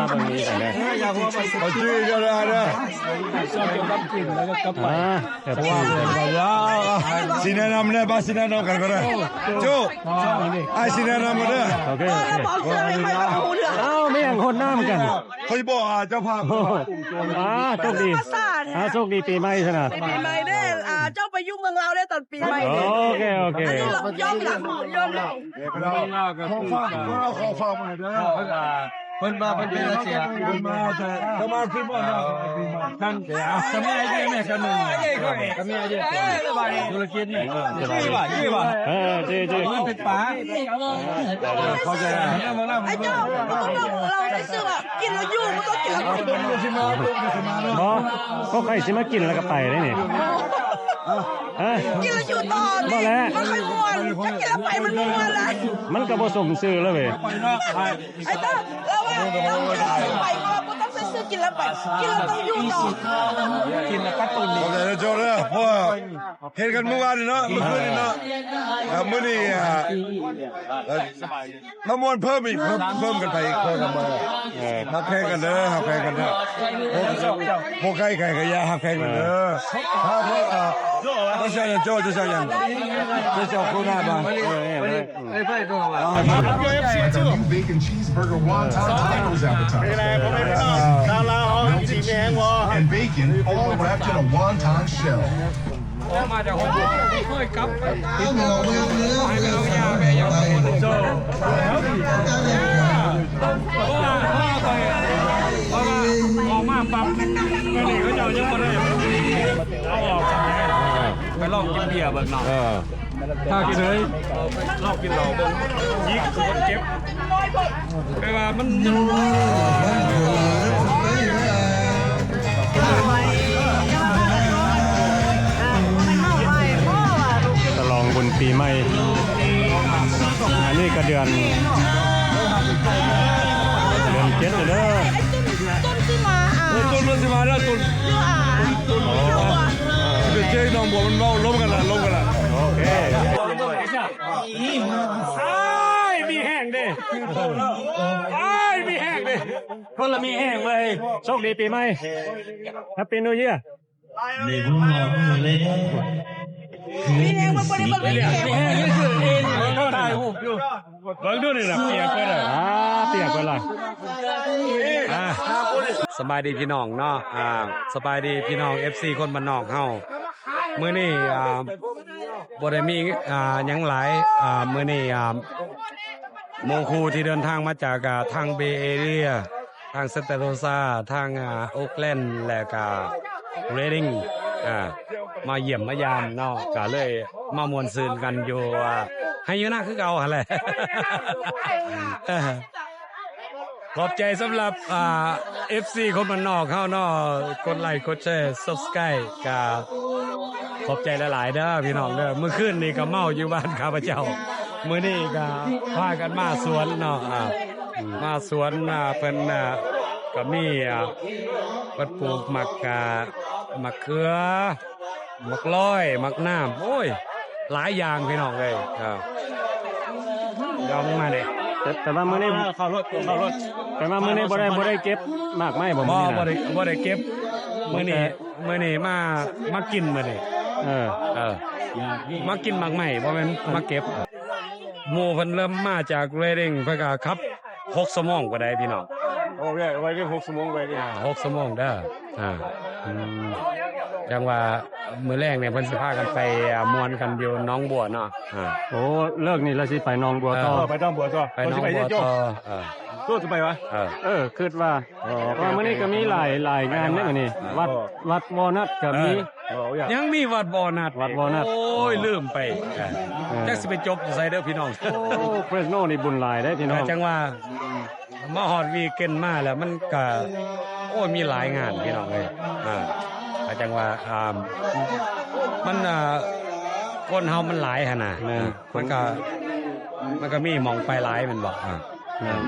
າເບິ່ງນີ້ກັນເດີ ເອົາຈື່ກັນເດີ ຊອບກັບກິນແລ້ວກໍກັບໄປ ອ່າ ແບບນີ້ກັນ ຊິແນະນຳແດ່ ບາດຊິແນະນຳກັນກໍໄດ້ ໂຈ້ ອ້າຍຊິແນະນຳກັນເດີ ໂອເຄ ໂອເຄ ອ້າວ ແມ່ນຫົດນ້ຳກັນ ຂ້ອຍບອກຫາເຈົ້າພາບ ອ່າ ໂຊກດີ ອ່າ ໂຊກດີປີໃໝ່ຊັ້ນນະ ປີໃໝ່ເດ້ ອ່າ ເຈົ້າໄປຢູ່ເມືອງລາວໄດ້ຕອນປີໃໝ່ ໂອເຄ ໂອເຄ ອັນນີ້ເຮົາຍອມຮັບ ຍອມຮັບ ຂອງຝາກ ຂອງຝາກມາໃຫ້ເດີ ເພິ່ນວ່າເພິ່ນເປັນອາເຊຍ ເພິ່ນມາແຕ່ ເພິ່ນມາຄືບໍ່ເນາະ ທ່ານ ກະມີໄອເດຍແມ່ ກະມີ ກະມີໄອເດຍ ທຸລະກິດນີ້ ເອີ ເອີ ເຈ ເຈ ເປັນປາ ເອີ ເຂົ້າໃຈ ໄອ້ເຈົ້າ ເຮົາໄດ້ຊື້ວ່າ ກິນແລ້ວຢູ່ ບໍ່ຕ້ອງກິນແລ້ວໄປ ບໍ່ ກໍຂ້ອຍຊິມາກິນແລ້ວກໍໄປເດ້ນີ້ ຮະ ກິນແລ້ວຢູ່ຕໍ່ ບໍ່ແຫຼະ ມັນຄ່ອຍມ່ວນ ຖ້າກິນແລ້ວໄປມັນມ່ວນລະ ມັນກໍບໍ່ສົມຊື່ລະເວີຍ ໄອ້ເຈົ້າ ລາວວ່າ ລາວກິນແລ້ວໄປ ບໍ່ຕ້ອງໃສ່ເສື້ອກິນແລ້ວໄປ ກິນແລ້ວຕ້ອງຢູ່ຕໍ່ ກິນແລ້ວກະຕຸ້ນ ຂອບໃຈເດີໂຈ້ເດີ ເພາະວ່າ ເຫັນກັນມື້ວານນີ້ເນາະ ມື້ຄືນນີ້ເນາະ ອ່າ ມື້ນີ້ ອ່າ ເອີ ມາມ່ວນເພີ່ມອີກ ເພີ່ມ ເພີ່ມກັນໄປອີກ ເພີ່ມກັນມາ ເອີ ຮັກແພງກັນເດີ ຮັກແພງກັນເດີ ບໍ່ ບໍ່ໃກ້ໃຜກໍຢ່າ ຮັກແພງກັນເດີ ເອີ ເຈົ້າເຈົ້າຫຍັງໂຈ້ ເຈົ້າເຈົ້າຫຍັງ ເຈົ້າເຈົ້າໂຄນາດວ່າ Got a new bacon cheeseburger wonton tacos appetizer. Melted cheese and bacon all wrapped in a wonton shell. ອອກມາຈາກຫ້ອງ ບໍ່ເຄີຍກັບ ໃຫ້ໄປເອົາຢາໄປຫຍັງ ເພາະວ່າ ເພາະວ່າ ເພາະວ່າອອກມາປັບ ມື້ນີ້ເຂົາເຈົ້າຍັງບໍ່ໄດ້ເອົາອອກ ໄປລອງກິນເບຍເບິ່ງເນາະ ເອີ ຖ້າເຄີຍລອງກິນເຫຼົ້າເບິ່ງ ຍິກຄົນເຈັບ ແປວ່າມັນຍັງ ສະຫຼອງບຸນປີໃໝ່ ອັນນີ້ກໍເດືອນ ເດືອນເຈັດແລ້ວເດີ ຕົ້ນຊິມາ ເອີ ຕົ້ນມັນຊິມາແລ້ວ ຕົ້ນ ຢູ່ ອ່າ ຕົ້ນ ອໍ ເປັນເຈ້ນ້ອງບົວ ມັນເວົ້າລົມກັນລະ ລົມກັນລະ ໂອເຄ ອ້າຍມີແຮງເດ້ ອ້າຍມີແຮງເດ້ ຄົນລະມີແຮງເວີຍ ໂຊກດີປີໃໝ່ Happy New Year ມີແຮງ ມີແຮງ ມີແຮງ ມີແຮງ ເບິ່ງດູນີ້ນະ ປຽກເບິດລະ ອ່າ ປຽກເບິດລະ ອ່າ ສະບາຍດີພີ່ນ້ອງເນາະ ອ່າ ສະບາຍດີພີ່ນ້ອງ ເອັຟຊີ ຄົນບ້ານນອກເຮົາ ມື້ນີ້ ອ່າ ບໍ່ໄດ້ມີ ອ່າ ຫຍັງຫຼາຍ ອ່າ ມື້ນີ້ ອ່າ ໝູ່ຄູ່ທີ່ເດີນທາງມາຈາກ ອ່າ ທາງ ເບ ເອເຣຍ ທາງ ແຊນຕາ ໂຣຊາ ທາງ ອ່າ ໂອກແລນ ແລະກະ ເຣດິງ ອ່າ ມາຢ້ຽມມາຢາມເນາະ ກະເລີຍມາມ່ວນຊື່ນກັນຢູ່ ອ່າ ໄຮ່ຢູ່ນາຄືເກົ່າຫັ້ນແຫຼະ. ຂອບໃຈສຳລັບ ອ່າ ເອັຟຊີ ຄົນບ້ານນອກເຮົາເນາະ ກົດໄລ ກົດແຊ ຊັບສະໄຄຣບ໌ ກະຂອບໃຈຫຼາຍໆເດີພີ່ນ້ອງເດີ. ມື້ຄືນນີ້ກະເມົາຢູ່ບ້ານຂ້າພະເຈົ້າ ມື້ນີ້ກະພາກັນມາສວນເນາະ ອ່າ ມາສວນ ອ່າ ເພິ່ນ ອ່າ ກະມີ ອ່າ ເພິ່ນປູກໝາກ ອ່າ ໝາກເຂືອ ໝາກລອຍ ໝາກນ້ຳ ໂອ້ຍ ຫຼາຍຢ່າງພີ່ນ້ອງເອີຍ ເອີ ດອກມາເດ້ ແຕ່ ແຕ່ວ່າມື້ນີ້ ເຂົ້າລົດ ເຂົ້າລົດ ແຕ່ວ່າມື້ນີ້ບໍ່ໄດ້ ບໍ່ໄດ້ເກັບໝາກໄມ້ບໍ່? ບໍ່ ມື້ນີ້ນະ ບໍ່ໄດ້ ບໍ່ໄດ້ເກັບ ມື້ນີ້ ມື້ນີ້ມາ ມາກິນມື້ນີ້ ເອີ ເອີ ມາກິນໝາກໄມ້ ບໍ່ແມ່ນມາເກັບ. ໝູ່ເພິ່ນເລີ່ມມາຈາກເຣດິງ ເພິ່ນກະຂັບ ຫົກຊົ່ວໂມງກວ່າໃດພີ່ນ້ອງ. ໂອ້ ໄວ ໄວເດ້ ຫົກຊົ່ວໂມງ ໄວເດ້ ອ່າ ຫົກຊົ່ວໂມງເດີ ອ່າ ອືມ ຈັ່ງວ່າມື້ແລງນີ້ເພິ່ນຊິພາກັນໄປ ອ່າ ມ່ວນກັນຢູ່ໜອງບົວເນາະ ອ່າ ໂອ້ ເລີກນີ້ລະຊິໄປໜອງບົວຕໍ່ ເອີ ໄປໜອງບົວຕໍ່ ໄປໜອງບົວຕໍ່ ເອີ ໂຕຊິໄປວະ ເອີ ເອີ ຄິດວ່າ ອໍ ເພາະວ່າມື້ນີ້ກະມີຫຼາຍ ຫຼາຍງານເດ້ມື້ນີ້ ວັດ ວັດວໍນັດກະມີ ອໍ ຍັງມີວັດວໍນັດ ວັດວໍນັດ ໂອ້ຍ ລືມໄປ ເອີ ຈັກຊິໄປຈົບຢູ່ໃສເດີພີ່ນ້ອງ. ໂອ້ ເຟຣສໂນນີ້ບຸນຫຼາຍເດ້ພີ່ນ້ອງ ຈັ່ງວ່າ ມາຮອດວີກເກັນມາແລ້ວມັນກະ ໂອ້ຍ ມີຫຼາຍງານພີ່ນ້ອງເອີຍ ອ່າ ກະຈັ່ງວ່າ ອ່າ ມັນ ອ່າ ຄົນເຮົາມັນຫຼາຍຫັ້ນນະ ແມ່ນ ມັນກະ ມັນກະມີໝ່ອງໄປຫຼາຍແມ່ນບໍ່ ອ່າ ແມ່ນ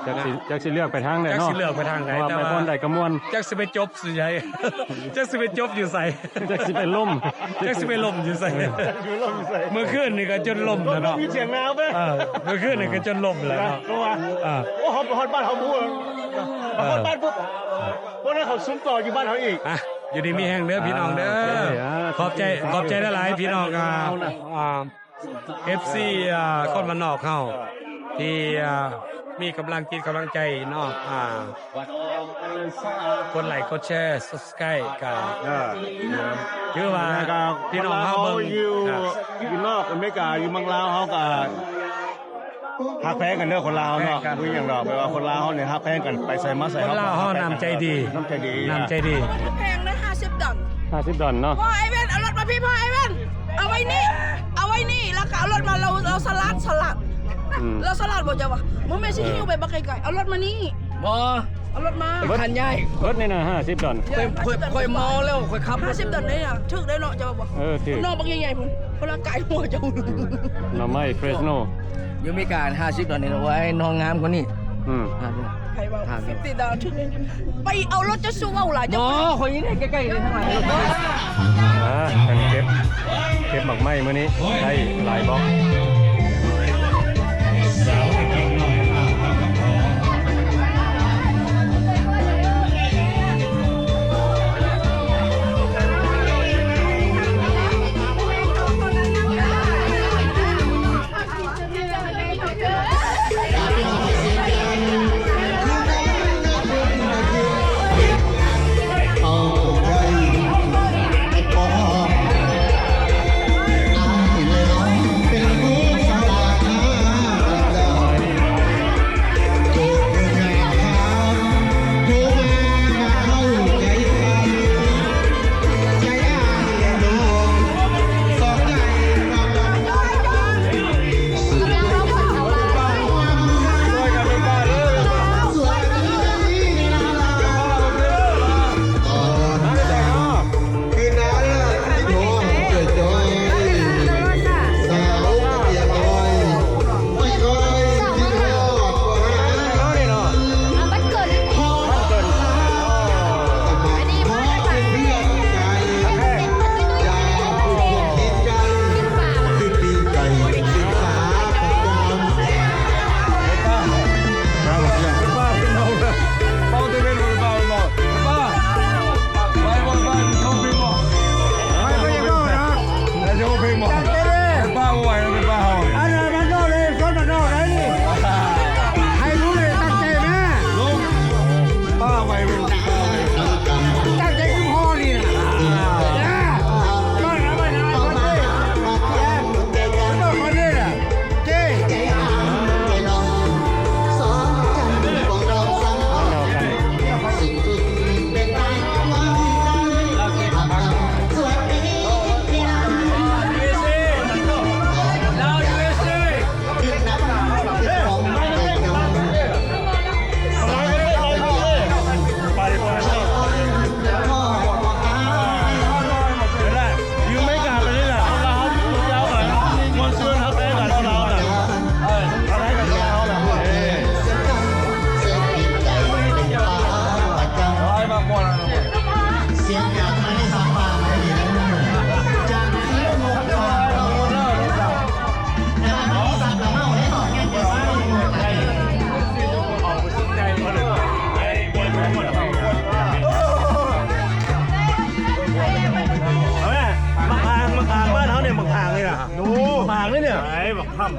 ຈັກຊິ ຈັກຊິເລືອກໄປທາງໃດເນາະ ຈັກຊິເລືອກໄປທາງໃດ ເພາະວ່າ ແຕ່ວ່າ ໄປບ່ອນໃດກະມ່ວນ ຈັກຊິໄປຈົບຢູ່ໃສ ຈັກຊິໄປຈົບຢູ່ໃສ ຈັກຊິໄປລົ້ມ ຈັກຊິໄປລົ້ມຢູ່ໃສ ມື້ຄືນນີ້ກະຈົນລົ້ມແລ້ວເນາະ ມີສຽງນາວເດ້ ເອີ ມື້ຄືນນີ້ກະຈົນລົ້ມແລ້ວເນາະ ເອີ ໂອ້ ຮອດ ຮອດບ້ານເຮົາບໍ່ ເອີ ຮອດບ້ານປຸບ ພວກນັ້ນເຂົາຊຸມຕໍ່ຢູ່ບ້ານເຮົາອີກ ອ່ະ ຢູ່ດີມີແຮງເດີພີ່ນ້ອງເດີ ອ່າ ຂອບໃຈ ຂອບໃຈຫຼາຍໆພີ່ນ້ອງ ອ່າ ອ່າ ເອັຟຊີ ອ່າ ຄົນບ້ານນອກເຮົາ ທີ່ ອ່າ ມີກຳລັງຈິດກຳລັງໃຈເນາະ ອ່າ ກົດໄລ ກົດແຊ ຊັບສະໄຄຣບ໌ ກະ ເອີ ຄືວ່າ ແລ້ວກະ ພີ່ນ້ອງເຮົາເບິ່ງ ຢູ່ ອ່າ ຢູ່ນອກອາເມລິກາ ຢູ່ເມືອງລາວເຮົາກະ ຮັກແພງກັນເດີຄົນລາວເນາະ ແພງກັນ ບໍ່ມີຫຍັງດອກ ແບບວ່າຄົນລາວເຮົານີ້ຮັກແພງກັນ ໄປໃສມາໃສ ຄົນລາວເຮົາ ເຮົາກະຮັກແພງກັນ ນ້ຳໃຈດີ ນ້ຳໃຈດີ ແພງເດີ ຫ້າສິບດອນ ຫ້າສິບດອນເນາະ ພໍ່ໄອເວັນ ເອົາລົດມາພີ້ ພໍ່ໄອເວັນ ເອົາໄວ້ນີ້ ເອົາໄວ້ນີ້ ແລ້ວກະເອົາລົດມາ ເຮົາ ເຮົາສະຫຼາດ ສະຫຼາດ ອືມ ເຮົາສະຫຼາດບໍ່ເຈົ້າວະ ບໍ່ແມ່ນຊິຫິ້ວໄປບັກໄກໆ ເອົາລົດມານີ້ ບໍ່ ເອົາລົດມາ ຄັນໃຫຍ່ ເບິດນີ້ນະ ຫ້າສິບດອນ ຂ້ອຍ ຂ້ອຍເມົາແລ້ວ ຂ້ອຍຂັບ ຫ້າສິບດອນເດ້ນະ ຖືກເດ້ເນາະ ເຈົ້າວ່າບໍ່ ເອີ ຖືກ ນ້ອງບັກໃຫຍ່ໆພຸ້ນ ຄົນລະກາຍຫົວເຈົ້າ ໜໍ່ໄມ້ເຟຣສໂນ ຢູ່ເມກາ ຫ້າສິບດອນນີ້ ໂອ້ຍ ນ້ອງງາມກວ່ານີ້ ອືມ ໃຜເວົ້າ ຫ້າສິບດອນ ສິບດອນຖືກ ໄປເອົາລົດເຈົ້າສູ່ເວົ້າຫຼາຍ ບໍ່ ຂ້ອຍນີ້ໃກ້ໆເລີຍ ທາງຫຼັງ ອ່າ ເກັບ ເກັບໝາກໄມ້ມື້ນີ້ ໄດ້ຫຼາຍບໍ່? ໂອ້ ໝາກເລີຍເນຍ ໄອ້ບັກພຳ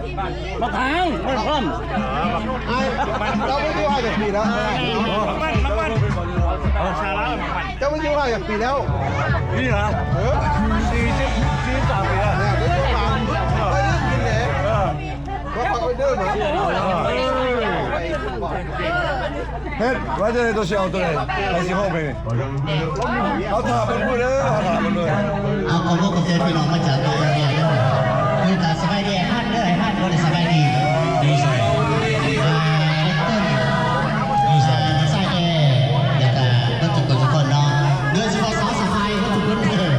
ບັກພຳ ບັກພຳ ອ້າຍ ເຈົ້າມາຢູ່ອ້າຍຈັກປີແລ້ວ? ບັກມັນ ບັກມັນ ເອີ ຊາລາວບັກມັນ ເຈົ້າມາຢູ່ອ້າຍຈັກປີແລ້ວ? ນີ້ຫວາ? ເອີ ສີ່ສິບ ສີ່ສິບສາມປີແລ້ວ ໄດ້ກິນເດ້ ເອີ ເຮັດ ວ່າຈະໄດ້ໂຕຊິເອົາໂຕໃດ ໃຜຊິເຂົ້າໄປນີ້ ເຮົາຖ້າເພິ່ນເດີ ເຮົາຖ້າເພິ່ນເດີ. ເອົາ ຂອບຄຸນຂອບໃຈພີ່ນ້ອງມາຈາກໄກເດີ ມີໂອກາດສະບາຍດີອ້າຍພັນເດີ ອ້າຍພັນບໍ່ໄດ້ສະບາຍດີ ຢູ່ໃສ ອ່າ ຢູ່ໃສ ໃສ່ແອ ແລ້ວກະເບິດທຸກຄົນທຸກຄົນເນາະ ໂດຍສະເພາະສາວສະພາຍເບິດທຸກຄົນເດີ.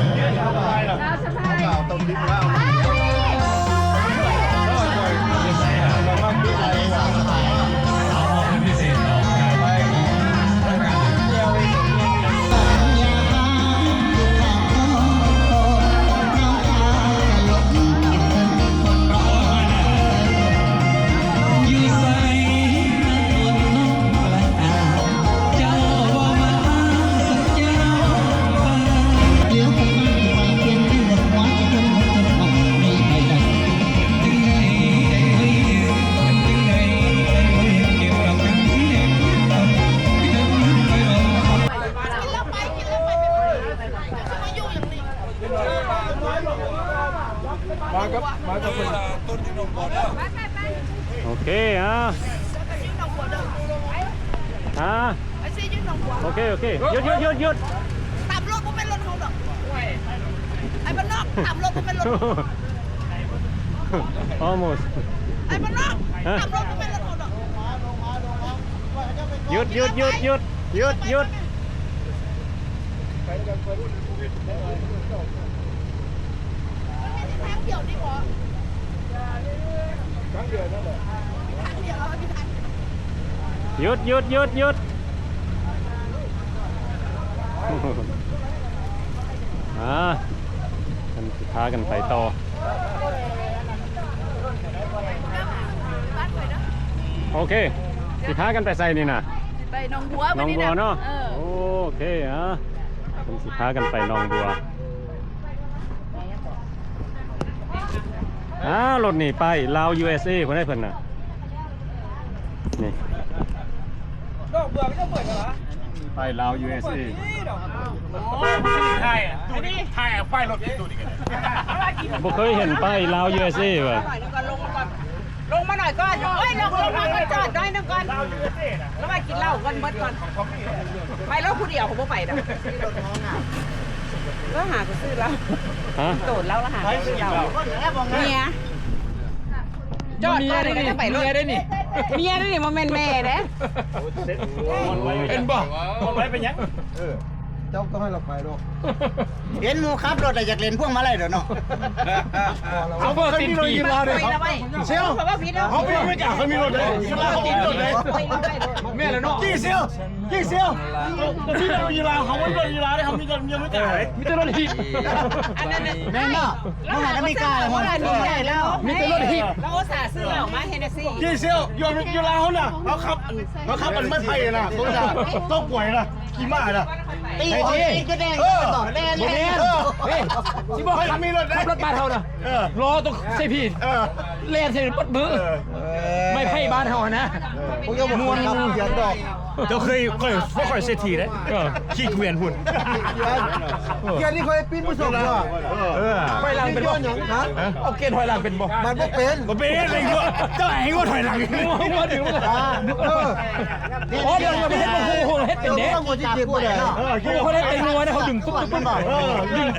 ໂອເຄ ອ່າ ອ່າ ໂອເຄ ໂອເຄ ຢຸດ ຢຸດ ຢຸດ ຢຸດ ຕາມລົດບໍ່ແມ່ນລົດເຮົາດອກ ໄອ້ບ້ານນອກ ຕາມລົດບໍ່ແມ່ນລົດ almost ໄອ້ບ້ານນອກ ຕາມລົດບໍ່ແມ່ນລົດເຮົາດອກ ຢຸດ ຢຸດ ຢຸດ ຢຸດ ຢຸດ ຢຸດ. ຢຸດ ຢຸດ ຢຸດ ຢຸດ ອ່າ ມັນຊິພາກັນໄປຕໍ່. ໂອເຄ ຊິພາກັນໄປໃສນີ້ນະ? ໄປໜອງບົວ ໜອງບົວເນາະ ເອີ ໂອເຄ ອ່າ ເພິ່ນຊິພາກັນໄປໜອງບົວ. ອ່າ ລົດນີ້ປ້າຍລາວ ຢູເອສເອ ພຸ້ນເດ້ເພິ່ນນະ ນີ້ ປ້າຍລາວ ຢູເອສເອ ບໍ່ເຄີຍເຫັນປ້າຍລາວ ຢູເອສເອ ຫວາ. ລົງມາໜ້ອຍກ່ອນ ເອີຍ ລົງ ລົງມາກ່ອນ ຈອດໜ້ອຍໜຶ່ງກ່ອນ ລາວວ່າກິນເຫຼົ້າກ່ອນ ເບິດກ່ອນ ໄປລາວຜູ້ດຽວ ເຂົາບໍ່ໄປດອກ ລາວຫາກໍຊື້ລາວ ຮະ ໂຕນລາວ ລາວຫາກໍຊື້ລາວ ເມຍ ຈອດກ່ອນ ເມຍໄດ້ນີ້ ເມຍໄດ້ນີ້ ເມຍໄດ້ນີ້ ບໍ່ແມ່ນແມ່ເດ້ ເຫັນບໍ່ ບໍ່ໄປເປັນຫຍັງ ເອີ ເຈົ້າຕ້ອງໃຫ້ລາວໄປດອກ ເຫັນໝູ່ຂັບລົດແລ້ວຢາກເຫຼັ້ນພວງມາໄລໂດດເນາະ ເຮົາບໍ່ຕິດປີ ໄປລະໄວ ເຊວ ເຂົາບໍ່ຜິດດອກ ເຮົາໄປອາເມລິກາເຂົາມີລົດເດ້ ເຮົາບໍ່ຕິດລົດເດ້ ແມ່ນແລ້ວເນາະ ຈີ່ເຊວ ຈີ່ເຊວ ມີແຕ່ລົດຢູ່ລາວ ເຮົາບໍ່ມີລົດຢູ່ລາວເດ້ ເຮົາມີແຕ່ອາເມລິກາເດ້ ມີແຕ່ລົດຮີດ ອັນນັ້ນ ແມ່ນບໍ່ ມາຫາອາເມລິກາ ມີແຕ່ລົດຮີດ ລາວອຸດສ່າຊື້ເຫຼົ້າມາ ເຮນເນຊີ ຈີ່ເຊວ ຢູ່ ຢູ່ລາວເຮົານະ ເຮົາຂັບ ເຮົາຂັບອັນໄມ້ໄຜ່ນະ ຕົກນະ ຕົກກວຍນະ ຂີ່ມ້ານະ ຕີໂອ້ຍ ແລ່ນ ບໍ່ແມ່ນ ເອີ ເຮີ້ຍ ຊິບອກ ເຮີ້ຍ ຂັບ ມີລົດ ຂັບລົດບ້ານເຮົານະ ເອີ ລໍ້ຕ້ອງໃສ່ພີ ເອີ ແລ່ນໃສ່ເບິດມື້ ເອີ ໄມ້ໄຜ່ບ້ານເຮົາຫັ້ນນະ ເອີ ມ່ວນ ເຈົ້າເຄີຍ ຂ້ອຍ ພວກຂ້ອຍເສດຖີເດ້ ເອີ ຂີ່ເກວຽນພຸ້ນ ເກວຽນນີ້ຂ້ອຍປີນບໍ່ສົບ ເອີ ເອີ ໄປຫຼັງເປັນບໍ່ ຮະ ເອົາເກຍຖອຍຫຼັງເປັນບໍ່ ມັນບໍ່ເປັນ ບໍ່ເປັນເລີຍ ເຈົ້າໃຫ້ງົວຖອຍຫຼັງ ງົວ ງົວດຶງ ອ່າ ເອີ ໂອ້ ດຽວເຮົາເຮັດບໍ່ຮູ້ ເຮັດເປັນເດ້ ເອີ ຄົນເຮັດເປັນງົວເດ້ ເຂົາດຶງ ເອີ ດຶງ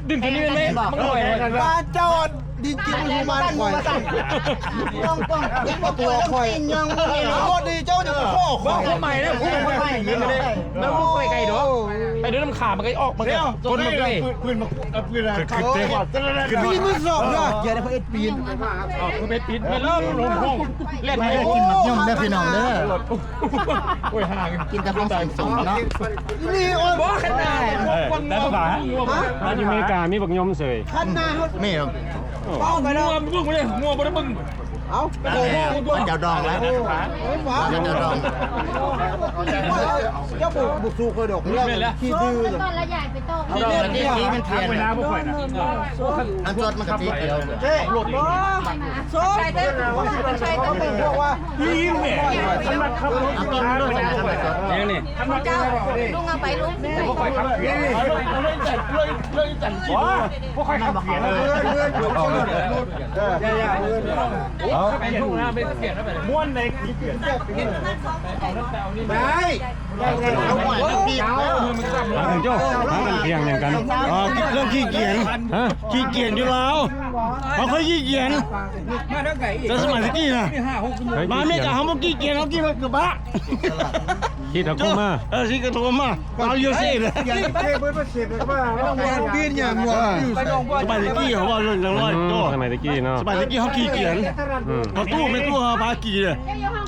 ດຶງຕົວນີ້ແມ່ນໄດ້ ມັນກໍໄດ້ ບ້ານເຈົ້າ ດິນກິນມັນຮູ້ບ້ານຂ້ອຍ ຕ້ອງ ຕ້ອງ ຕ້ອງຕົວຂ້ອຍ ເອົາດີເຈົ້າຈະຂໍຂ້ອຍ ຄວາມໝາຍນະ ຜູ້ຄົນໃໝ່ນີ້ເດ້ ແລ້ວບໍ່ໄປໄກດອກ ໄປເດີນນຳຂາ ມັນກໍອອກ ມັນກໍ ຄົນມັນກໍ ປືນ ເອົາປືນ ຄື ຄືເດ້ ປີນມືສອງເນາະ ຢ່າໄດ້ເຮັດປີນ ເອົາຄືເຮັດປີນ ແມ່ນແລ້ວ ລົງຫ້ອງ ແລ່ນໄປກິນໝາກຍົມເດີພີ່ນ້ອງເດີ ໂອ້ຍ ຫາກິນແຕ່ຂອງສົມໆເນາະ ນີ້ ໂອ້ຍ ບໍ່ຂະໜາດ ເອີ ແຕ່ສະບາຍ ຢູ່ອາເມລິກາມີບັກຍົມເສີຍ ຄັນນາເຮົາ ນີ້ ງົວ ມຶງບໍ່ໄດ້ ງົວບໍ່ໄດ້ເບິ່ງ ເອົາ ເຈົ້າດອງແລ້ວ ເຈົ້າດອງ ເຈົ້າບໍ່ ບໍ່ສູ້ຂ້ອຍດອກ ແລ້ວຂີ້ດື້ ຕອນລະໃຫຍ່ໄປຕໍ່ ອັນຈອດມັນກະຕິດດຽວ ໂຊໃສ່ເດີ ໃສ່ເດີ ບອກວ່າ ອີ່ແມ່ ຄັນມັນຂັບລົດ ຫຍັງນີ້ ເຈົ້າ ລຸງເອົາໄປ ລຸງ ບໍ່ຄ່ອຍຂັບ ເອີ ເອີ ເອີ ບໍ່ຄ່ອຍຂັບ ເອີ ເອີ ເອີ ເອີ ມ່ວນໃນ ໄດ້ ເອົາໄວ້ມັນຜິດແລ້ວ ຫາກັນໂຈ້ ຫາກັນຖຽງຫຍັງກັນ ອໍ ເລື່ອງຂີ້ກຽນ ຮະ ຂີ້ກຽນຢູ່ລາວ ເຮົາເຄີຍຂີ້ກຽນ ແຕ່ສະໄໝຕະກີ້ນະ ມາເມກາເຮົາບໍ່ຂີ້ກຽນ ເຮົາຂີ້ເກີບບ້າ ຄິດເອົາໂທມາ ເອີ ຊິກະໂທມາ ເອົາຢູ່ຊີ້ເດີ ຢາກເກັບເບິດມາເສບແລ້ວກໍວ່າ ຢາກປີນຫຍັງວະ ສະໄໝຕະກີ້ເຮົາເວົ້າເລື່ອງນ້ອຍໂຕ ສະໄໝຕະກີ້ເນາະ ສະໄໝຕະກີ້ເຮົາຂີ້ກຽນ ອືມ ເຮົາຕູ້ແມ່ຕູ້ເຮົາພາຂີ່ເດີ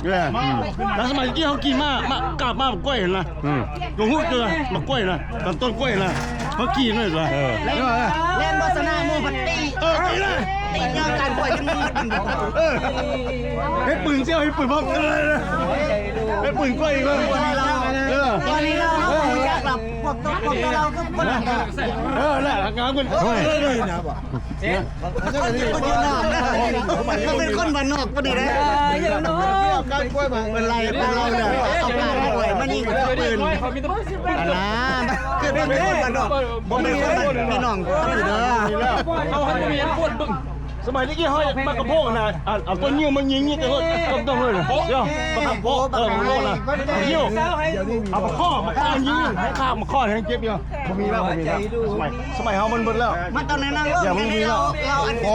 ແລ້ວສະໄໝຕະກີ້ເຮົາຂີ່ມ້າ ມ້າ ກາບມ້າບັກກ້ວຍຫັ້ນນະ ອືມ ໂຕຮູ້ເດີ ບັກກ້ວຍນະ ຕາມຕົ້ນກ້ວຍນະ ເຮົາຂີ່ນັ້ນລະ ເອີ ແລ່ນບໍ່ຊະນະໝູ່ພັດຕີ ເອີ ຕີນະ ຕີຍາວການກ້ວຍຈະມີ ເອີ ເຮັດປືນເຊວ ເຮັດປືນພ້ອມ ເອີ ເຮັດປືນກ້ວຍອີກເອີ ເອີ ເອີ ແຫຼະ ງາມຂຶ້ນ ໂອ້ຍ ເອີ ນະ ເປັນຄົນບ້ານນອກພໍດີເດ້ ເອີ ຢ່າງນ້ອຍ ເພິ່ນໄລ່ເອົາກ້ານກ້ວຍມາຍິງປືນ ອັນນະ ຄືເປັນຄົນບ້ານນອກ ບໍ່ແມ່ນຄົນບ້ານພີ່ນ້ອງກັນເດີ ເຮົາບໍ່ມີອັນໂຄດເບິ່ງ ສະໄໝຕະກີ້ເຮົາມັກກະໂພກນະ ອັນ ເອົາຕົ້ນງິ້ວມາຍິງນີ້ແຕ່ວ່າຕ້ອງເລີຍນະ ເອີ ບັກກະໂພ ບັກກະໂພນະ ຍິ້ວ ເອົາບັກຄໍ່ ບັກຄໍ່ຍິງ ຂ້າມບັກຄໍ່ແຮງເຈັບຢູ່ ບໍ່ມີແລ້ວ ບໍ່ມີແລ້ວ ສະໄໝ ສະໄໝເຮົາມັນເບິດແລ້ວ ມັນຕ້ອງແນວນັ້ນ ເຮົາ ເຮົາອັນ ເອີ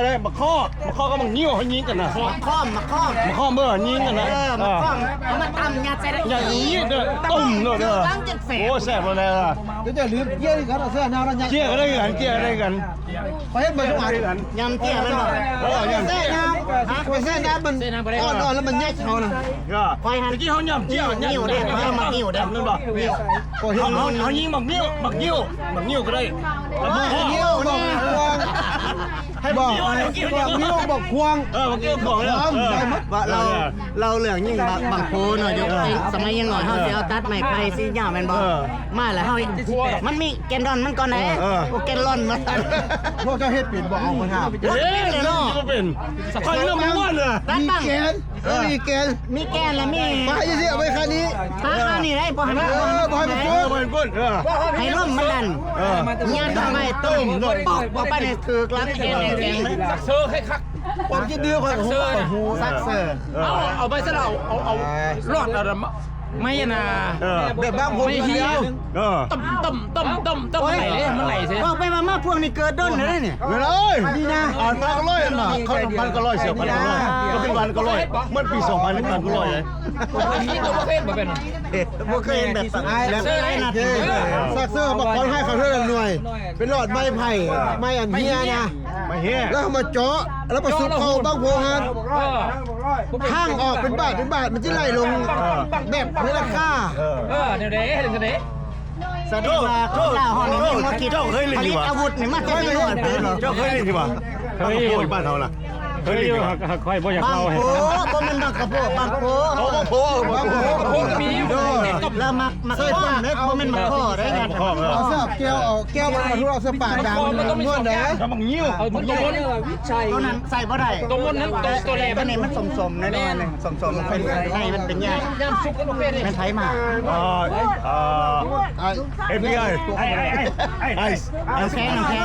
ໄດ້ໆ ບັກຄໍ່ ບັກຄໍ່ກັບບັກງິ້ວເຮົາຍິງກັນນະ ບັກຄໍ່ ບັກຄໍ່ ບັກຄໍ່ ເອີ ຍິງກັນນະ ເອີ ບັກຄໍ່ ເອົາມາຕຳ ຍັດໃສ່ ຢ່າງນີ້ເດີ ຕົ້ມໂລດເດີ ໂອ້ ແຊບໂລດແລ້ວ ເຈົ້າລືມເກຍນີ້ ເຂົາເອົາໃສ່ນ້ຳແລ້ວຍັດ ເກຍກໍໄດ້ກັນ ເກຍກໍໄດ້ກັນ ຂ້ອຍເຮັດເບິດທຸກອັນ ຍຳເຈ້ຍແມ່ນບໍ່? ເອີ ຍຳເຈ້ຍ ຂ້ອຍແຊ່ນ້ຳມັນອ່ອນໆ ແລ້ວມັນຍັດເຂົ້ານະ ຂ້ອຍຫັ້ນ ຕະກີ້ເຮົາຍຳເຈ້ຍ ຍຳ ຍິ້ວເດ້ ເອີ ໝາກງິ້ວເດ້ ແມ່ນບໍ່? ເຮົາ ເຮົາຍິງໝາກງິ້ວ ໝາກງິ້ວ ໝາກງິ້ວກໍໄດ້ ໝາກງິ້ວ ໝາກພວງ ໃຫ້ໝາກງິ້ວ ໝາກງິ້ວ ໝາກພວງ ເອີ ໝາກງິ້ວ ໝາກພວງ ເອີ ໄດ້ໝົດ ວ່າເລົ່າ ເລົ່າເລື່ອງຍິງບັງໂພເນາະ ຢູ່ສະໄໝຍັງນ້ອຍ ເຮົາຊິເອົາຕັດໄມ້ໄຜ່ສີຍາວແມ່ນບໍ່? ເອີ ມາແລ້ວເຮົາ ມັນມີ ແກ່ນດອນມັນກ່ອນເດ້ ເອີ ໂອ ແກ່ນລອນມາ ພວກເຈົ້າເຮັດເປັນບໍ່? ເອົາມາຖາມ ເຮັດເປັນເນາະ ເຮັດເປັນ ຂ້ອຍເລີ່ມມ່ວນເລີຍ ມີແກ່ນ ເອີ ມີແກ່ນ ມີແກ່ນລະມີ ໄປຊິເອົາໄປຄານີ້ ຄານີ້ໄດ້ ບໍ່ໃຫ້ມັນ ເອີ ບໍ່ໃຫ້ມັນ ເອີ ບໍ່ໃຫ້ມັນ ເອີ ໃຫ້ລົມມັນດັນ ເອີ ຍາດເຂົ້າໄປ ຕຸ້ມ ປອກ ບໍ່ໄປນີ້ຖືກຫຼັງແອງແອງ ເຊີຄັກ ຄວາມຄິດດື້ຂ້ອຍ ໂອ້ໂຫ ສັກເຊີ ເອີ ເອົາ ເອົາໄປຊະລະ ເອົາ ເອົາ ເອົາລອດ ເອົາ ໄມ້ອັນນ່າ ເອີ ແບບບາງຄົນ ໄມ້ຫີນ ເອີ ຕົມໆໆໆ ໄຫຼເດ້ ມັນໄຫຼເດ້ ເວົ້າໄປເວົ້າມາພວກນີ້ເກີດດົນເດ້ນີ້ ເອີ ນີ້ນະ ອ່ານພັນເກົ້າຮ້ອຍຫັ້ນນະ ເຂົາພັນເກົ້າຮ້ອຍ ເສຍພັນເກົ້າຮ້ອຍ ເຂົາເປັນພັນເກົ້າຮ້ອຍ ມັນປີສອງພັນ ພັນເກົ້າຮ້ອຍ ເອີ ບໍ່ເຄີຍເຫັນແບບ ແບບ ສັກເຊີ ບັກຄອນໃຫ້ເຂົາເທື່ອລະໜ່ວຍ ເປັນຫຼອດໄມ້ໄຜ່ ໄມ້ອັນເຮຍນະ ໄມ້ເຮຍ ແລ້ວເອົາມາເຈາະ ແລ້ວປະສົບເຂົ້າບັ້ງໂພຫັ້ນ ທາງອອກເປັນບາດເປັນບາດ ມັນຊິໄຫຼລົງ ເອີ ແບບເວລາຂ້າ ເອີ ເອີ ແນວໃດ ເຮັດຈັ່ງໃດ ສະແດງວ່າຄົນລາວເຮົານີ້ມີຫົວຄິດ ເຈົ້າເຄີຍຫຼິ້ນຢູ່ຫວາ? ຜະລິດອາວຸດນີ້ມາແຕ່ນ້ອຍ ເຈົ້າເຄີຍຫຼິ້ນຢູ່ຫວາ? ເຄີຍຢູ່ ບ້ານເຮົານະ ເຄີຍຢູ່ ຂ້ອຍບໍ່ຢາກເລົ່າໃຫ້ຟັງ ໂອ້ ບໍ່ແມ່ນບັ້ງກະໂພ ບັ້ງໂພ ໂອ້ ບັ້ງໂພ ບັ້ງໂພ ບັ້ງໂພ ມີຢູ່ ແລ້ວມັກ ມັກຂ້ອມເດ້ ບໍ່ແມ່ນມັກຂໍ້ເດ້ ເອົາເສື້ອແກ້ວ ເອົາແກ້ວມາທຸບເອົາໃສ່ປາກດັງມ່ວນເດ້ ບັກງິ້ວ ເອົາຕົວນັ້ນໃສ່ບໍ່ໄດ້ ຕົວມົນນັ້ນ ຕົວ ຕົວແຫຼມ ອັນນີ້ມັນສົມໆ ໜ້ອຍໆ ສົມໆ ມັນເປັນ ໃນມັນເປັນຍາ ຍາມສຸກກໍບໍ່ເປັນ ແມ່ນໃຜມາ ເອີ ເອີ ເອັຟບີໄອ ໄອ ນ້ຳແຂງ ນ້ຳແຂງ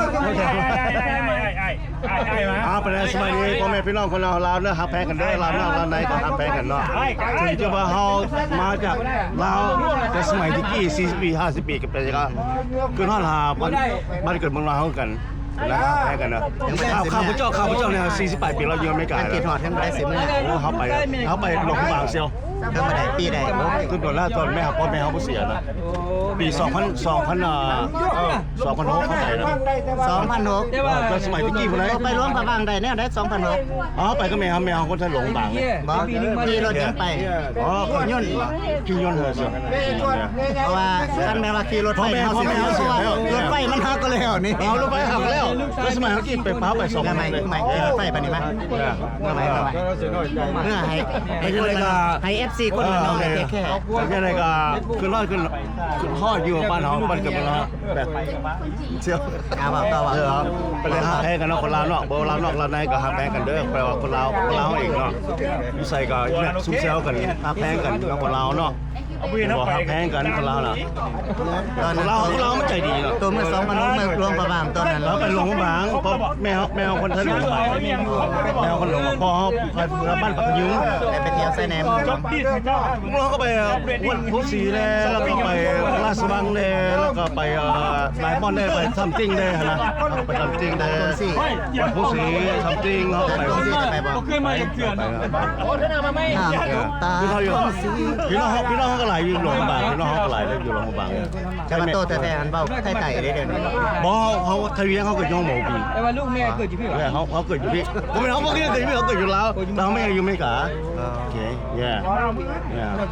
ອ່າ ປະເດັນສະບາຍດີ ພໍ່ແມ່ພີ່ນ້ອງຄົນລາວ ລາວເດີ ຮັກແພງກັນເດີ ລາວນອກລາວໃນກໍຮັກແພງກັນເນາະ ເຖິງຈະວ່າເຮົາມາຈາກລາວ ແຕ່ສະໄໝຕະກີ້ ສີ່ສິບປີ ຫ້າສິບປີ ກໍເປັນຈັ່ງຊັ້ນ ຄືຮອດຫາບ້ານ ບ້ານເກີດເມືອງນອນເຮົາຄືກັນ ແລ້ວກໍຮັກແພງກັນເນາະ ຂ້າ ຂ້າພະເຈົ້າ ຂ້າພະເຈົ້ານີ້ ສີ່ສິບປາຍປີແລ້ວ ຢູ່ອາເມລິກາ ຄິດຮອດເຖິງບໍ່ໄດ້ຊິເມືອ ໂອ້ ເຮົາໄປ ເຮົາໄປຫຼວງພະບາງຊຽວ ເຖິງບໍ່ໄດ້ ປີໃດ ຂຶ້ນໂດນລາຕອນແມ່ເຮົາ ພໍ່ແມ່ເຮົາບໍ່ເສຍນະ ປີສອງພັນ ສອງພັນ ເອີ ສອງພັນຫົກເຮົາໄປນະ ສອງພັນຫົກ ເອີ ແຕ່ສະໄໝຕະກີ້ພຸ້ນໃດ ໄປຫຼວງພະບາງໄດ້ແນວໃດ ສອງພັນຫົກ ອໍ ໄປກັບແມ່ເຮົາ ແມ່ເຮົາຄົນໄທຫຼວງບາງ ບໍ່ ຂີ່ລົດຫຍັງໄປ ອໍ ຂີ່ຍົນ ຂີ່ຍົນເອີ ເພາະວ່າຄັນແມ່ນວ່າຂີ່ລົດໄຟ ພໍ່ແມ່ເຮົາຊິ ເພາະວ່າລົດໄຟມັນຫັກກໍແລ້ວນີ້ ເອົາລົດໄຟຫັກແລ້ວ ແລ້ວສະໄໝເຮົາກີ້ໄປປ້າວໄປສອງ ເມື່ອໃໝ່ ເມື່ອໃໝ່ ເມື່ອໃໝ່ ເມື່ອໃໝ່ ເມື່ອໃຫ້ ໃຫ້ຄົນ ໃຫ້ເອັຟຊີຄົນນອກໄດ້ເທກແຄ. ຈັ່ງໃດກໍຄືນຮອດ ຄືນຮອດຢູ່ບ້ານເຮົາ ບ້ານເກີດເມືອງເຮົາ ແບບ ທ່ຽວ ອ່າ ເວົ້າຕໍ່ ເວົ້າ ເອີ ເປັນເລື່ອງຮັກແພງກັນເນາະ ຄົນລາວເນາະ ບໍ່ວ່າລາວນອກລາວໃນກໍຮັກແພງກັນເດີ ແປວ່າຄົນລາວ ຄົນລາວເຮົາເອງເນາະ ຢູ່ໃສກໍແບບຊຸມແຊວກັນ ຮັກແພງກັນເນາະ ຄົນລາວເນາະ ບໍ່ ຮັກແພງກັນ ຄົນລາວນະ ຄົນລາວ ຄົນລາວມັນໃຈດີເນາະ ໂຕເມື່ອສອງພັນຫົກ ເມື່ອຫຼວງພະບາງຕອນນັ້ນ ເຮົາໄປຫຼວງພະບາງ ເພາະແມ່ເຮົາ ແມ່ເຮົາຄົນໄທຫຼວງພະບາງ ແມ່ເຮົາຄົນຫຼວງ ພໍ່ເຮົາ ບ້ານປາກກະຍຸງ ໄດ້ໄປທ່ຽວໃສແດ່? ເຮົາກໍໄປວັດພູສີແດ່ ແລ້ວກໍໄປລາຊະວັງແດ່ ແລ້ວກໍໄປ ເອີ ຫຼາຍບ່ອນແດ່ ໄປຊຳຕິງແດ່ຫັ້ນນະ ໄປຊຳຕິງແດ່ ວັດພູສີ ຊຳຕິງ ເຮົາໄປ ບໍ່ເຄີຍມາຈັກເທື່ອເນາະ ພີ່ນ້ອງ ພີ່ນ້ອງເຮົາກໍຫຼາຍຢູ່ຫຼວງພະບາງ ພີ່ນ້ອງເຮົາກໍຫຼາຍເດີຢູ່ຫຼວງພະບາງ ແຕ່ວ່າໂຕແທ້ໆຫັ້ນເວົ້າໄທໃຕ້ເດ້ດຽວນີ້ ບໍ່ ເຮົາ ເຮົາໄທວຽງ ເຮົາກໍຍ້ອງໝໍປີ ແຕ່ວ່າລູກແມ່ເກີດຢູ່ພີ້ຫວາ? ເຮົາ ເຮົາເກີດຢູ່ພີ້ ບໍ່ແມ່ນເຮົາບໍ່ເກີດຢູ່ພີ້ ເຮົາເກີດຢູ່ລາວ ແຕ່ເຮົາມາຢູ່ອມະລິກາ ໂອເຄ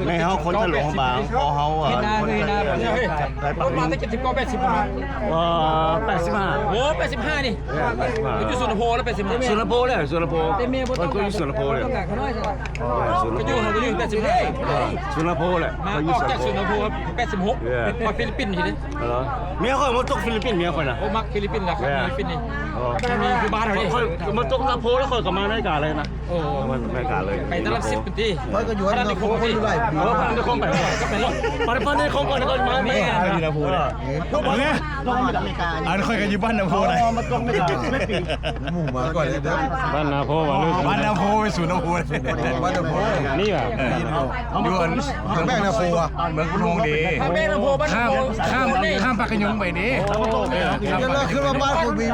ແມ່ເຮົາຄົນໄທຫຼວງພະບາງ ພໍ່ເຮົາ ເອີ ຄົນໄທ ໄທປາກກະຍຸງ ເອີ ແປດສິບຫ້າ ໂອ້ ແປດສິບຫ້ານີ້ ແປດສິບຫ້າ ຢູ່ສຸນນະໂພແລ້ວ ແປດສິບຫ້າ ສຸນນະໂພແລ້ວ ສຸນນະໂພ ເພິ່ນຢູ່ສຸນນະໂພແລ້ວ ເອີ ສຸນນະໂພ ກໍຢູ່ ກໍຢູ່ແປດສິບຫ້າ ເອີ ສຸນນະໂພແຫຼະ ມາອອກຈາກສຸນນະໂພ ແປດສິບຫົກ ຮອດຟີລິບປິນພີ້ເດ້ ເອີ ເມຍຂ້ອຍມາຕົກຟີລິບປິນ ເມຍຂ້ອຍນະ ໂອ້ ມັກຟີລິບປິນລະ ຄັກຟີລິບປິນນີ້ ເອີ ມີຄືບ້ານເຮົານີ້ ຂ້ອຍມາຕົກນະໂພແລ້ວຂ້ອຍກໍມາອາເມລິກາເລີຍນະ ໂອ້ ມາອາເມລິກາເລີຍ ໄປຕະຫຼາດສິບປີ ຂ້ອຍກໍຢູ່ນະໂພພຸ້ນຫຼາຍປີ ເອີ ພັນນະຄົມໄປ ໄປ ໄປພັນນະຄົມກ່ອນ ແລ້ວກໍມາ ແມ່ ໄປຢູ່ນະໂພເດ້ ເອີ ອັນຂ້ອຍກໍຢູ່ບ້ານນະໂພໄດ໋ ມາຕົກອາເມລິກາ ໝູ່ມາກ່ອນເລີຍເດີ ບ້ານນາໂພ ບ້ານນາໂພ ໄປສູ່ນາໂພ ບ້ານນາໂພ ນີ້ຫວາ ເອີ ຢູ່ອັນ ທາງແບງນາໂພ ເມືອງໂພນໂຮງເດ ຂ້າມ ຂ້າມ ຂ້າມປາກກະຍຸງໄປເດ ເອີ ຄືວ່າບ້ານຄືມີ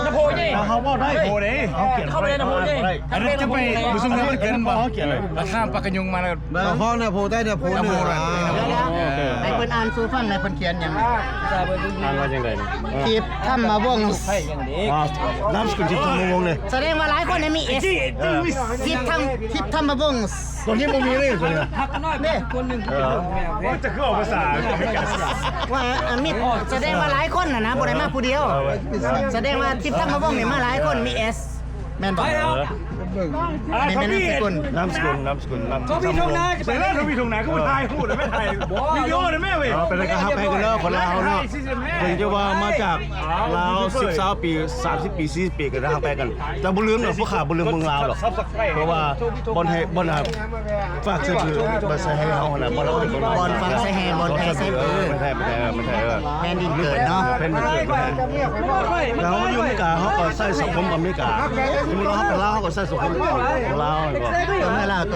ນາໂພນີ້ ເຮົາເວົ້າໄດ້ ໂພເດ ເຮົາຂຽນ ເຮົາໄປນາໂພນີ້ ອັນນັ້ນຈະໄປປະຊຸມງານວັນເກີດບໍ່ ເຮົາຂຽນເລີຍ ຂ້າມປາກກະຍຸງມາແລ້ວ ນາໂພ ນາໂພ ໃຕ້ນາໂພ ນາໂພ ເອີ ໃຫ້ເພິ່ນອ່ານສູ່ຟັງແດ່ ເພິ່ນຂຽນຫຍັງ ອ່ານວ່າຈັ່ງໃດນະ ທິບທຳມະວົງ ນາມສະກຸນທິບທຳມະວົງເດ້ ສະແດງວ່າຫຼາຍຄົນນີ້ມີເອສ ເອີ ທິບທຳ ທິບທຳມະວົງ ຕົວນີ້ບໍ່ມີເລີຍ ຕົວນີ້ ເດ້ ຄົນໜຶ່ງ ເອີ ຈະຄືອອກພາສາ ວ່າ ອາ ມິດ ສະແດງວ່າຫຼາຍຄົນນະນະ ບໍ່ໄດ້ມາຜູ້ດຽວ ສະແດງວ່າທິບທຳມະວົງນີ້ມາຫຼາຍຄົນ ມີເອສ ແມ່ນບໍ່? ເອີ ແມ່ນນາມສະກຸນ ນາມສະກຸນ ນາມສະກຸນ ນາມສະກຸນ ເຂົາມີທົ່ງນາ ໄປແລ້ວ ເຂົາມີທົ່ງນາ ຄືບໍ່ຖ່າຍຮູບ ໄປຖ່າຍວິດີໂອນະແມ່ເວີຍ ເອີ ເປັນກະຮັກແພງກັນເດີ ຄົນລາວເຮົາເນາະ ເຖິງຈະວ່າມາຈາກລາວສິບ ຊາວປີ ສາມສິບປີ ສີ່ສິບປີ ກໍໄດ້ຮັກແພງກັນ ແຕ່ບໍ່ລືມດອກ ພວກຂ້າບໍ່ລືມເມືອງລາວດອກ ເພາະວ່າບ່ອນໃຫ້ ບ່ອນ ຝາກໃສ່ບື ບ່ອນໃສ່ໃຫ້ເຮົາຫັ້ນນະ ບ່ອນເຮົາເປັນຄົນ ບ່ອນຝັງໃສ່ແຮ່ ບ່ອນແຜ່ໃສ່ບື ແຜ່ ແຜ່ ແຜ່ ແຜ່ນດິນເກີດເນາະ ແຜ່ນດິນເກີດ ແຜ່ນດິນເກີດ ແລ້ວເຮົາມາຢູ່ອາເມລິກາ ເຮົາກໍໃຊ້ສັງຄົມອາເມລິກາ ສົມມຸດວ່າເຮົາໄປລາວ ເຮົາກໍໃຊ້ສັງຄົມລາວ ແມ່ນບໍ່? ເອີ ເມື່ອລາວໂຕ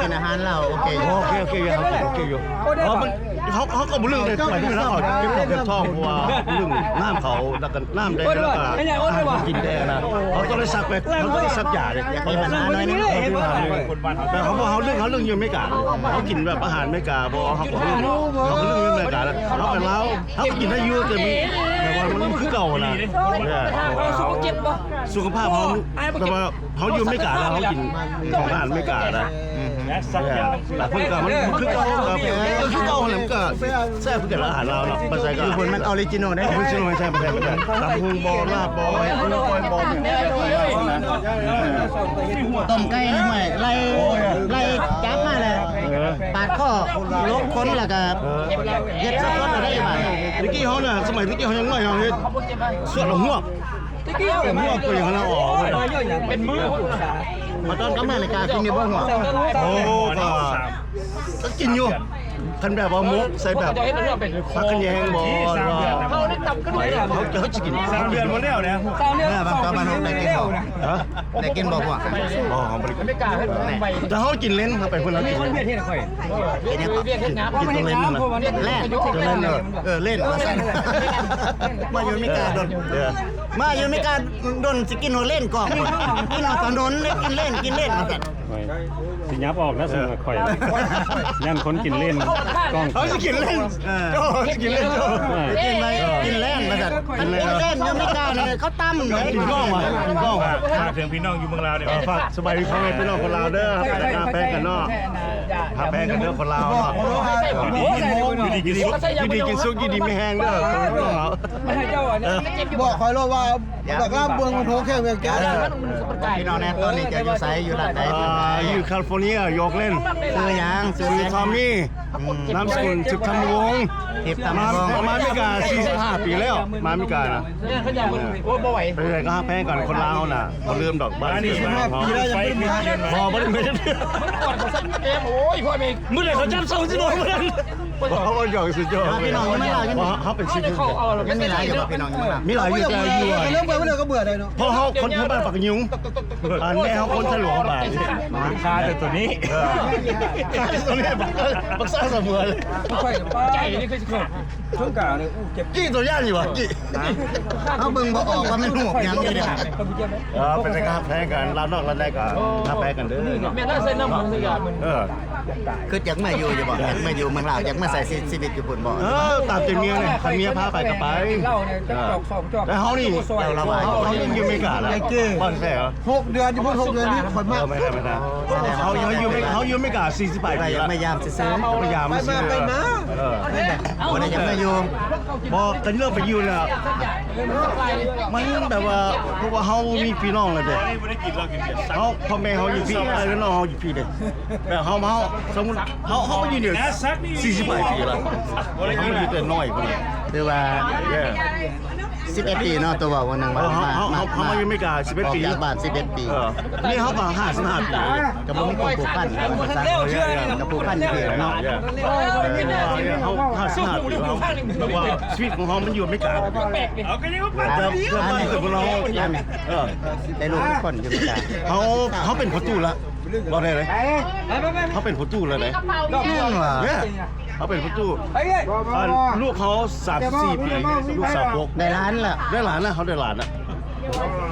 ກິນອາຫານລາວ ໂອເຄຢູ່ ໂອເຄ ໂອເຄ ເຮົາໂອເຄຢູ່ ເພາະມັນ ເຮົາ ເຮົາກໍບໍ່ເລື່ອງໄດ້ໄປເວລາເຂົາເຈັບທ້ອງ ເຈັບທ້ອງ ເພາະວ່າເລື່ອງນ້ຳເຂົາ ແລ້ວກໍນ້ຳແດ່ ແລ້ວກໍອາຫານການກິນແດ່ນະ ເຮົາຕ້ອງໄດ້ສັກໄປ ເຮົາຕ້ອງໄດ້ສັກຢາເດ້ ເຮົາມີບັນຫາໜ້ອຍໜຶ່ງ ເຮົາມີບັນຫາໜ້ອຍໜຶ່ງ ແຕ່ເຮົາ ເຮົາເລື່ອງ ເຮົາເລື່ອງຢູ່ອາເມລິກາ ເຮົາກິນແບບອາຫານອາເມລິກາ ເພາະວ່າເຮົາກໍເລື່ອງ ເຮົາກໍເລື່ອງຢູ່ອາເມລິກາ ເຮົາໄປລາວ ເຮົາກໍກິນໄດ້ຢູ່ ແຕ່ມີ ແຕ່ວ່າມັນຄືເກົ່ານະ ເອີ ສຸຂະພາບເຮົາ ແຕ່ວ່າ ເຮົາຢູ່ອາເມລິກາແລ້ວ ເຮົາກິນຂອງອາຫານອາເມລິການະ ອືມ ແບບ ແບບເພິ່ນກໍ ມັນຄືເກົ່າ ເອີ ຄືເກົ່າຫັ້ນແຫຼະ ມັນກໍແຊບຄືກັນ ອາຫານລາວເນາະ ມັນໃສ່ກໍ ຢູ່ພຸ້ນມັນອໍຣິຈິນອນເດ້ ອໍຣິຈິນອນ ແຊບ ແຊບ ຕຳບັກຫຸ່ງບໍ່ ລາບບໍ່ ກ້ອຍບໍ່ ຕົ້ມໄກ່ ຫ້ວຍ ໄລ່ ໄລ່ຈັບມາແລ້ວ ເອີ ປາດຄໍ ຫຼົກຂົນ ແລ້ວກໍ ເອີ ເຮັດສົດໆ ໄດ້ບາດນີ້ ແຕ່ກີ້ເຮົານະ ສະໄໝແຕ່ກີ້ເຮົາຍັງນ້ອຍ ເຮົາເຮັດ ສວດລະຫວກ ຕະກີ້ເຮົາເປັນຫົວ ເປັນຫົວ ເປັນມື ມາຕອນກັບມາອາເມລິກາກິນຢູ່ບໍ່ຫົວ? ໂອ້ ກໍ ກໍກິນຢູ່ ຄັນແບບວ່າໝົກໃສ່ແບບຜັກຂະແຍງບໍ່ ຫຼືວ່າ ເຮົາ ເຮົາຊິກິນ ສາມເດືອນບໍ່ແລ້ວນະ ເມື່ອບາງຕອນມັນໄດ້ກິນບໍ່? ຮະ? ໄດ້ກິນບໍ່ພວກ? ບໍ່ ເຮົາບໍ່ໄດ້ກິນ ແຕ່ເຮົາກິນເຫຼັ້ນ ເຮົາໄປພຸ້ນເຮົາກິນເຫຼັ້ນ ກິນຫຍັງເກາະ? ກິນຕົວເຫຼັ້ນນັ້ນນະ ແລ່ນ ຕົວເຫຼັ້ນ ເອີ ເອີ ເຫຼັ້ນວ່າຊັ້ນ ມາຢູ່ອາເມລິກາດົນ ເອີ ມາຢູ່ອາເມລິກາດົນ ຊິກິນຫົວເຫຼັ້ນກອງ ກິນເອົາຖະໜົນ ກິນເຫຼັ້ນ ກິນເຫຼັ້ນວ່າຊັ້ນ ຂ້ອຍຊິຫຍັບອອກນະ ເອີ ສົມມຸດຂ້ອຍ ຢ້ານຄົນກິນເຫຼັ້ນກອງ ເຂົາຊິກິນເຫຼັ້ນ ເອີ ເຈົ້າຊິກິນເຫຼັ້ນ ເອີ ກິນໄວ ກິນແລ່ນວ່າຊັ້ນ ກິນແລ່ນ ກິນແລ່ນຢູ່ອາເມລິການີ້ເຂົາຕຳເລີຍ ກິນກ້ອງວ່າ ກິນກ້ອງວ່າ ຝາກເຖິງພີ່ນ້ອງຢູ່ເມືອງລາວເດີ ເອີ ຝາກສະບາຍດີພໍ່ແມ່ພີ່ນ້ອງຄົນລາວເດີ ຮັກແພງກັນເນາະ ຮັກແພງກັນເດີຄົນລາວເນາະ ຢູ່ດີກິນສຸກ ຢູ່ດີກິນສຸກ ຢູ່ດີມີແຮງເດີ ບອກຂ້ອຍໂລດວ່າ ດອກລາວເມືອງໂພແຂ້ງວຽງຈັນ. ພີ່ນ້ອງແນ່ ຕອນນີ້ເຈົ້າຢູ່ໃສ? ຢູ່ລັດໃດ? ເອີ ຢູ່ຄາລິຟໍເນຍ ໂອກແລນ. ຊື່ຫຍັງ? ຊື່ທອມມີ. ອືມ ນາມສະກຸນ ທິບທຳວົງ. ທິບທຳວົງ. ມາ ມາອາເມລິກາສີ່ສິບຫ້າປີແລ້ວ ມາອາເມລິການະ. ເອີ ເປັນໃດກໍຮັກແພງກັນ ຄົນລາວເຮົານະ ບໍ່ລືມດອກ. ມານີ້ສີ່ສິບຫ້າປີແລ້ວ ຍັງບໍ່ໄດ້ມາ. ບໍ່ ບໍ່ໄດ້ມາຈັກເທື່ອ. ມື້ໃດເຂົາຈັບສົ່ງຊິບອກມື້ນັ້ນ. ເຮົາບໍ່ຢອກສຸດຍອດ. ພີ່ນ້ອງຍັງມີຫຼາຍຢູ່ນີ້. ເຮົາເປັນສິບ ຍັງມີຫຼາຍຢູ່ບໍ່? ພີ່ນ້ອງຍັງມີຫຼາຍ. ມີຫຼາຍຢູ່ ແຕ່ຢູ່ ເລື່ອງເບື່ອ ເລື່ອງກໍເບື່ອໄດ້ເນາະ. ເພາະເຮົາຄົນບ້ານປາກກະຍຸງ. ອັນແມ່ເຮົາຄົນທະຫຼວງບາດ. ຂ້າແຕ່ຕົວນີ້ ເອີ ຂ້າແຕ່ຕົວນີ້ ບັກຊາສະເໝືອນ. ໃຈນີ້ຄືຊິເຂົ້າ ເທິງກາງນີ້ ອູ້ ເຈັບ. ກີ້ຕົວຢ່າງຢູ່ຫວາ? ກີ້ ເຮົາເບິ່ງບໍ່ອອກວ່າແມ່ນຮູບຫຍັງຢູ່ເດ. ເອີ ເປັນການຮັກແພງກັນ ລາວນອກລາວໃນກໍຮັກແພງກັນເດີເນາະ. ແມ່ນລາວໃສ່ນ້ຳມັນສະຢາ. ເອີ ຄິດຢາກມາຢູ່ຢູ່ບໍ່? ຢາກມາຢູ່ເມືອງລາວ ຢາກມາໃຊ້ຊີວິດຢູ່ພຸ້ນບໍ່? ເອີ ຕາມໃຈເມຍນີ້ ຄັນເມຍພາໄປກໍໄປ. ເອີ ແຕ່ເຮົານີ້ ເຮົາ ເຮົາຍັງຢູ່ອາເມລິກາລະ. ບໍ່ແຊວ ຫົກເດືອນຢູ່ພຸ້ນ ຫົກເດືອນນີ້ຂ້ອຍມາ. ເອີ ແມ່ນໆ ເຮົາ ເຮົາຢູ່ ເຮົາຢູ່ອາເມລິກາສີ່ສິບປາຍປີລະ. ມາຢາມຊື່ໆ ມາຢາມຊື່ໆ. ເອີ ບໍ່ໄດ້ຢາກມາຢູ່. ບໍ່ ກໍເລືອກໄປຢູ່ແລ້ວ. ມັນແບບວ່າ ເພາະວ່າເຮົາມີພີ່ນ້ອງແລ້ວເດ້. ເຮົາ ພໍ່ແມ່ເຮົາຢູ່ພີ້ ອ້າຍກັບນ້ອງເຮົາຢູ່ພີ້ເດ້. ແບບເຮົາ ເຮົາ ສົມມຸດ ເຮົາ ເຮົາມາຢູ່ນີ້ສີ່ສິບປາຍປີແລ້ວ. ເຮົາມາຢູ່ແຕ່ນ້ອຍພຸ້ນ. ຖືວ່າ ເອີ ສິບເອັດປີເນາະ ຕົວເວົ້າວ່າໜຶ່ງວ່າ ເອີ ເຮົາ ເຮົາ ເຮົາມາຢູ່ອາເມລິກາສິບເອັດປີ ອອກຈາກບ້ານສິບເອັດປີ. ເອີ ນີ້ເຮົາກໍຫ້າສິບຫ້າປີ ກໍບໍ່ມີຄວາມຜູກພັນ ກໍຜູກພັນຢູ່ພີ້ເນາະ. ເອີ ເຮົາ ເຮົາຫ້າສິບຫ້າປີແລ້ວ ແຕ່ວ່າຊີວິດຂອງເຮົາມັນຢູ່ອາເມລິກາ. ເອີ ໄດ້ລູກຈັກຄົນຢູ່ອາເມລິກາ? ເຮົາ ເຮົາເປັນພໍ່ຕູ້ລະ. ບໍ່ໄດ້ເລີຍ ເຮົາເປັນພໍ່ຕູ້ແລ້ວເດ້. ແມ່ນຫວາ? ເຮົາເປັນພໍ່ຕູ້. ອັນ ລູກເຮົາສາມສິບສີ່ປີ ລູກສາມສິບຫົກ. ໄດ້ຫຼານລະ? ໄດ້ຫຼານລະ ເຮົາໄດ້ຫຼານລະ.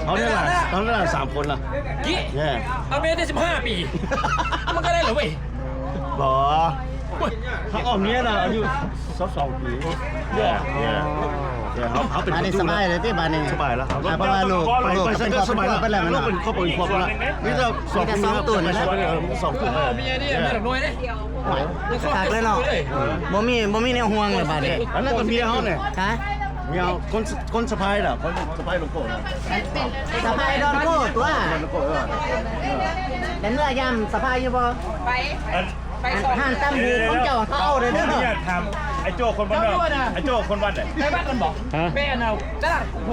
ເຮົາໄດ້ຫຼານ ເຮົາໄດ້ຫຼານສາມຄົນລະ. ກີ້ ເອົາເມຍໄດ້ສິບຫ້າປີ ມັນກໍໄດ້ລະເວີຍ. ບໍ່ ເຮົາເອົາເມຍນະ ອາຍຸຊາວສອງປີ. ເຮົາ ເຮົາເປັນ ອັນນີ້ສະບາຍເລີຍຕິບາດນີ້? ສະບາຍລະ. ເພາະວ່າລູກ ລູກເປັນຄອບເປັນຄົວໄປແລ້ວ. ລູກເປັນຄອບເປັນຄົວໄປແລ້ວ. ມີແຕ່ສອງ ມີແຕ່ສອງໂຕນີ້ແຫຼະ. ສອງໂຕ. ຄັກເລີຍເນາະ. ບໍ່ມີ ບໍ່ມີແນວຫ່ວງເລີຍບາດນີ້. ອັນນັ້ນກໍເມຍເຮົານີ້. ຮະ? ເມຍເຮົາ ຄົນ ຄົນສະພາຍລະ ຄົນສະພາຍໂລໂກ້. ສະພາຍດອນໂກ້ຕົວະ. ໄດ້ເມືອຢາມສະພາຍຢູ່ບໍ່? ໄປ ໄປ ຮ້ານຕຳຫູຂອງເຈົ້າເຂົາເອົາເດີ. ຂໍອະນຸຍາດຖາມ ໄອ້ໂຈ້ຄົນບ້ານນອກ ໄອ້ໂຈ້ຄົນບ້ານໃດ? ໄປບ້ານມັນບໍ່? ຮະ? ໄປອັນນັ້ນ ເ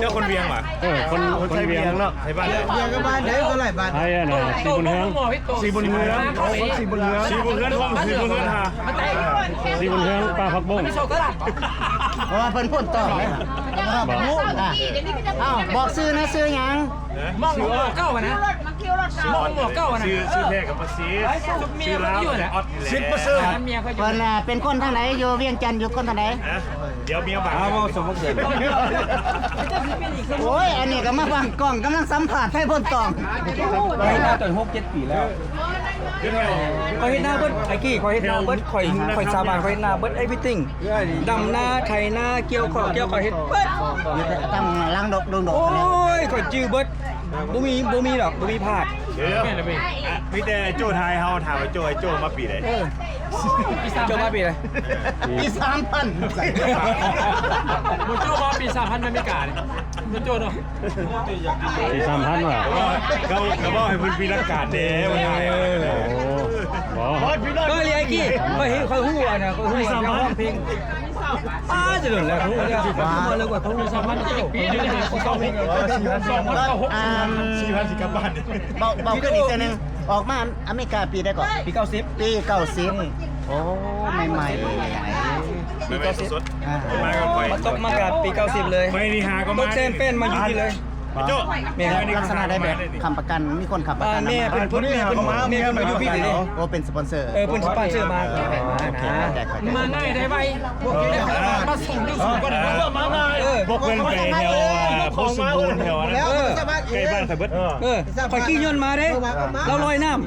ຈົ້າຄົນວຽງຫວາ? ເອີ ຄົນ ຄົນໄຊວຽງເນາະ. ໄຊວຽງກັບບ້ານໃດກໍຫຼາຍບ້ານ. ໄທອັນນ່າ ສີບຸນເຮືອງ. ສີບຸນເຮືອງ. ເອົາຄົນສີບຸນເຮືອງ. ສີບຸນເຮືອງ ສີບຸນເຮືອງຫາ ສີບຸນເຮືອງ ປ່າຜັກບົ້ງ. ເພາະວ່າເພິ່ນພົ້ນຕອງເດ້. ບໍ່ ອ້າວ ບອກຊື່ນະ ຊື່ຫຍັງ? ໝໍເກົ່ານະ ໝໍເກົ່ານະ. ຊື່ ຊື່ແທ້ກໍບໍ່ຊີ້ ຊື່ລາວ ອອດ ສິດປະເສີດ. ເພິ່ນເປັນຄົນທາງໃດ? ຢູ່ວຽງຈັນ ຢູ່ຄົນທາງໃດ? ດຽວເມຍບາງ ເວົ້າສົມບັກເສີດ. ໂອ້ຍ ອັນນີ້ກໍມາບັງກ້ອງ ກຳລັງສຳພາດໄທພົ້ນຕອງ. ເຮົາເຮັດມາຕັ້ງຫົກເຈັດປີແລ້ວ. ຂ້ອຍເຮັດນາເບິດ ໄອ້ກີ້ ຂ້ອຍເຮັດນາເບິດ. ຂ້ອຍ ຂ້ອຍສາບານ ຂ້ອຍເຮັດນາເບິດ everything. ດຳນາ ໄຖນາ ກ່ຽວເຂົ້າ ກ່ຽວຂ້າວ ເຮັດເບິດ. ຢູ່ແຕ່ຕັ້ງຫຼັງດອກດົງດອກ. ໂອ້ຍ ຂ້ອຍຈື່ເບິດ. ບໍ່ມີ ບໍ່ມີດອກ ບໍ່ມີພາດ. ດຽວ ມີແຕ່ໂຈ້ທາຍເຮົາ ຖາມໄອ້ໂຈ້ ໄອ້ໂຈ້ມາປີໃດ? ເອີ ໂຈ້ມາປີໃດ? ປີສາມພັນ. ບໍ່ໂຈ້ມາປີສາມພັນ ອາເມລິການີ້ ບໍ່ໂຈ້ເນາະ. ປີສາມພັນຫວາ? ເຂົາ ເຂົາເວົ້າໃຫ້ເພິ່ນມີຫຼັກການເດ້. ເອີ ໂອ້ ບໍ່ ເອີ ເລີຍ ໄອ້ກີ້ ຂ້ອຍເຫັນ ຂ້ອຍຮູ້ອັນນະ ຂ້ອຍຮູ້ອັນນະ ຮ້ອງເພງ. ອ້າ ຈະໂດນແລ້ວ ຮູ້ແລ້ວ ຮູ້ແລ້ວວ່າເຂົາສາມພັນປີ ສອງພັນ ສີ່ພັນ ສີ່ພັນ ສີ່ພັນ ຊິກັບບ້ານ. ເວົ້າ ເວົ້າຂຶ້ນອີກເທື່ອໜຶ່ງ ອອກມາອາເມລິກາປີໃດເກາະ? ປີເກົ້າສິບ. ປີເກົ້າສິບ. ໂອ້ ໃໝ່ໆ ປີເກົ້າສິບ. ອ່າ ມາຕົກມາກາດປີເກົ້າສິບເລີຍ. ຕົກແຊມເປນມາຢູ່ພີ້ເລີຍ. ໂຈ້ ແມ່ນລັກສະນະໃດ ແບບຄ້ຳປະກັນ ມີຄົນຄ້ຳປະກັນ? ອ່າ ແມ່ເປັນ ເພິ່ນ ແມ່ເປັນ ແມ່ເພິ່ນມາຢູ່ພີ້ເດ້. ໂອ້ ເປັນສະປອນເຊີ. ເອີ ເພິ່ນສະປອນເຊີມາ. ໂອເຄ ເຂົ້າໃຈ ເຂົ້າໃຈ. ມາງ່າຍໄດ້ໄວ. ມາສົ່ງຢູ່ສູງກ່ອນ ມາງ່າຍ. ເອີ ພວກເພິ່ນໄປແຖວ ອ່າ ໂພຊະບູນແຖວນັ້ນ ໃກ້ບ້ານຂ້ອຍເບິດ. ເອີ ຂ້ອຍຂີ່ຍົນມາເດ້ ລາວລອຍນ້ຳ.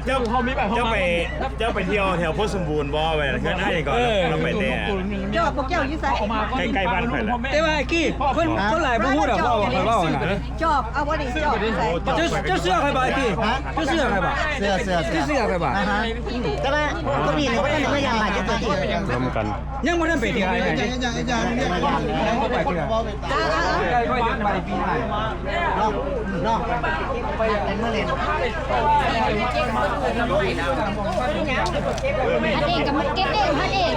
ເຈົ້າ ເຈົ້າໄປ ເຈົ້າໄປທ່ຽວແຖວໂພນສົມບູນບໍ່? ໄປເຮືອນອ້າຍນີ້ກ່ອນ ເອີ ລາວໄປແຕ່ ເຈົ້າ ພວກເຈົ້າຢູ່ໃສ? ໃກ້ໆບ້ານຂ້ອຍແຫຼະ. ແຕ່ວ່າໄອ້ກີ້ ຄົນ ຄົນຫຼາຍບໍ່ຮູ້ດອກ ເວົ້າ ເວົ້ານະ. ຈອບ ເອົາບໍ່ນີ້ ຈອບຢູ່ໃສ? ເຈົ້າ ເຈົ້າເຊື່ອຂ້ອຍບໍ່ໄອ້ກີ້? ເຈົ້າເຊື່ອຂ້ອຍບໍ່? ເຊື່ອ ເຊື່ອ ເຈົ້າເຊື່ອຂ້ອຍບໍ່? ອ່າຮະ ແຕ່ວ່າພວກນີ້ນີ້ບໍ່ທັນໄດ້ມາຢາມບ້ານຈັກເທື່ອຕິ. ນຳກັນ ຍັງບໍ່ທັນໄປເທື່ອ. ຍັງ ຍັງ ຍັງ ຍັງ ຍັງ ຍັງ ຍັງ ຍັງ ຍັງ ຍັງ ຍັງ ຍັງ ເນາະ ເນາະ ເປັນມື້ເລີຍ. ອັນນີ້ກໍມັນເກັບເອງຫັ້ນເອງ.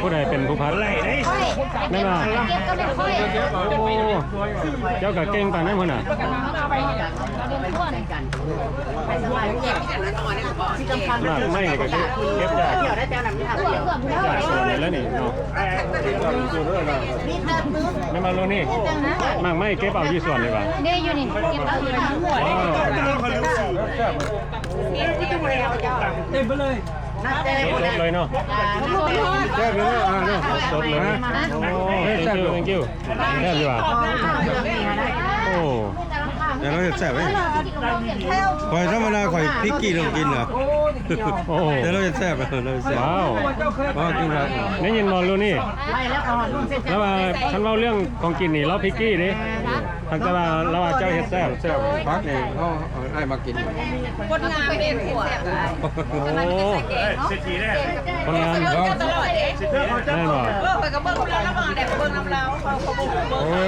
ຜູ້ໃດເປັນຜູ້ພັດ? ຂ້ອຍ. ແມ່ນບໍ່? ເກັບກໍແມ່ນຂ້ອຍ. ໂອ້ ເຈົ້າກໍເກັ່ງປານນັ້ນພຸ້ນນະ. ເປັນຄົນ. ໝາກໄມ້ກໍເກັບ ເກັບຈາກ ຈາກສວນນີ້ແລ້ວນີ້ເນາະ. ແມ່ນບໍ່ລຸງນີ້? ໝາກໄມ້ເກັບເອົາຢູ່ສວນນີ້ຫວາ? ເດ້ ຢູ່ນີ້ ເກັບເອົາຢູ່ນີ້. ອໍ ເຕັມໄປເລີຍ ສົດເລີຍເນາະ. ແຊບເລີຍເນາະ ອ່າເນາະ ສົດເລີຍ. ໂອ້ thank you thank you. ແຊບຢູ່ຫວາ? ໂອ້ ແຕ່ລາວເຮັດແຊບເດ້. ຂ້ອຍທຳມະດາຂ້ອຍພິກກີ້ລົງກິນນະ. ໂອ້ ແຕ່ລາວເຮັດແຊບ ລາວເຮັດແຊບ. ວ້າວ ວ້າວ ກິນແບບ ໄດ້ຍິນບໍ່ລຸງນີ້? ລາວວ່າຄັນເວົ້າເລື່ອງຂອງກິນນີ້ລາວພິກກີ້ເດ້. ຫາກແຕ່ວ່າລາວວ່າເຈົ້າເຮັດແຊບ. ແຊບ ຜັກນີ້ເຮົາ ອ້າຍມັກກິນ. ຄົນງາມເດ້ພວກ. ໂອ້ ຄົນງາມເນາະ. ແມ່ນບໍ່? ເອີ ຂ້ອຍກໍເບິ່ງນຳລາວ ລາວມາໄດ້ເບິ່ງນຳລາວ. ເອີ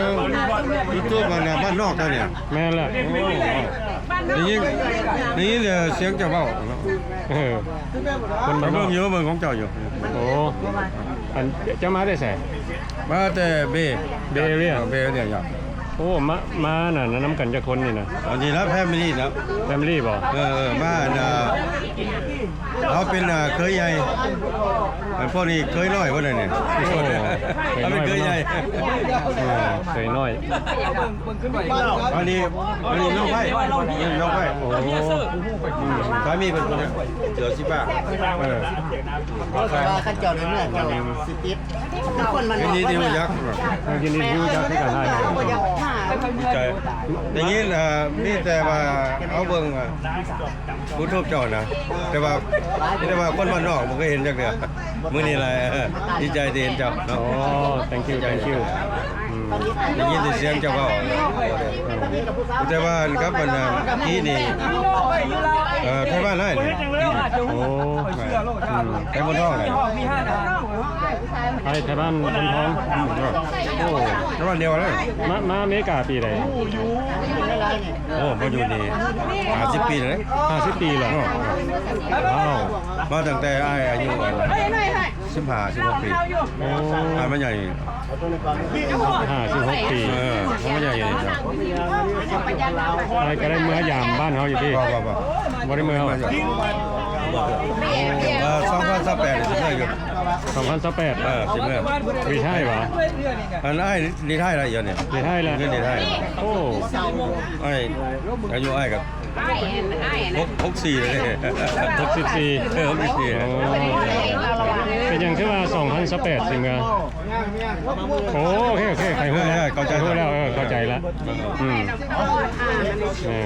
ຢູທູບບ້ານນອກເຈົ້ານີ້. ແມ່ນແຫຼະ. ໂອ້ ໄດ້ຍິນ ໄດ້ຍິນແຕ່ສຽງເຈົ້າເວົ້າເນາະ. ເອີ ຄົນບ້ານນອກ ເບິ່ງຢູ່ ເບິ່ງຂອງເຈົ້າຢູ່. ໂອ້ ອັນ ເຈົ້າມາແຕ່ໃສ? ມາແຕ່ເບ ເບເອເຣຍ. ເບເອເຣຍ. ໂອ້ ມາ ມານັ້ນນຳກັນຈັກຄົນນີ້ນະ? ອັນນີ້ລະ family ນະ. Family ບໍ່? ເອີ ເອີ ມາອັນນ່າ ເຮົາເປັນ ອ່າ ເຂີຍໃຫຍ່ ອັນພວກນີ້ເຂີຍນ້ອຍເພິ່ນນະນີ້. ໂອ້ ເຮົາເປັນເຂີຍໃຫຍ່ ເຂີຍນ້ອຍ. ເອີ ເຂີຍນ້ອຍ. ອັນນີ້ ອັນນີ້ນ້ອງໄພ ນ້ອງໄພ. ໂອ້ ອືມ ສາມີເພິ່ນຄົນນີ້ ເສືອສີຟ້າ. ເອີ ວ່າຄັນເຈົ້າໄດ້ເມືອ ເຈົ້າຊິຕິດ ເປັນຄົນມັນ ຍິນດີທີ່ຮູ້ຈັກ. ເອີ ຍິນດີທີ່ຮູ້ຈັກຄືກັນ. ດີໃຈ ໄດ້ຍິນ ເອີ ມີແຕ່ວ່າເຮົາເບິ່ງ ເອີ ຢູທູບເຈົ້ານະ ແຕ່ວ່າ ມີແຕ່ວ່າຄົນບ້ານນອກບໍ່ເຄີຍເຫັນຈັກເທື່ອ. ມື້ນີ້ລະ ເອີ ດີໃຈທີ່ເຫັນເຈົ້າເນາະ. ໂອ້ thank you thank you. ອືມ ໄດ້ຍິນແຕ່ສຽງເຈົ້າເວົ້າ. ແຕ່ວ່າກັບອັນ ອ່າ ທີ່ນີ້ ເອີ ໄທບ້ານຫຼາຍນີ້. ໂອ້ ອືມ ໄທບົນທອງນີ້. ໄທ ໄທບ້ານບົນທອງ. ອືມ ໂອ້ ໄທບ້ານດຽວກັນເລີຍ. ມາ ມາອາເມລິກາປີໃດ? ໂອ້ ມາຢູ່ນີ້ຫ້າສິບປີແລ້ວເດ້. ຫ້າສິບປີແລ້ວ. ວ້າວ ມາຕັ້ງແຕ່ອ້າຍອາຍຸສິບຫ້າ ສິບຫົກປີ. ໂອ້ ອ້າຍມາໃຫຍ່ ຫ້າສິບຫົກປີ. ເອີ ມາໃຫຍ່ນີ້. ອ້າຍກໍໄດ້ເມືອຢາມບ້ານເຮົາຢູ່ຕິ? ບໍ່ ບໍ່ ບໍ່ ບໍ່ໄດ້ເມືອ. ເອີ ສອງພັນຊາວແປດນີ້ຊິເມືອຢູ່. ສອງພັນຊາວແປດ. ເອີ ຊິເມືອ. ຣີໄທວະ? ອັນອ້າຍຣີໄທແລ້ວ ດຽວນີ້ຣີໄທແລ້ວ. ເງິນຣີໄທ. ໂອ້ ອ້າຍ ອາຍຸອ້າຍກໍ ຫົກ ຫົກສີ່ເລີຍ. ຫົກສິບສີ່. ເອີ ຫົກສິບສີ່. ໂອ້ ເປັນຫຍັງຄືວ່າສອງພັນຊາວແປດຊິເມືອ? ໂອ້ ໂອເຄ ໂອເຄ ຂ້ອຍຮູ້ແລ້ວ ເອີ ເຂົ້າໃຈແລ້ວ. ເອີ ເຂົ້າໃຈແລ້ວ. ອືມ ເອີ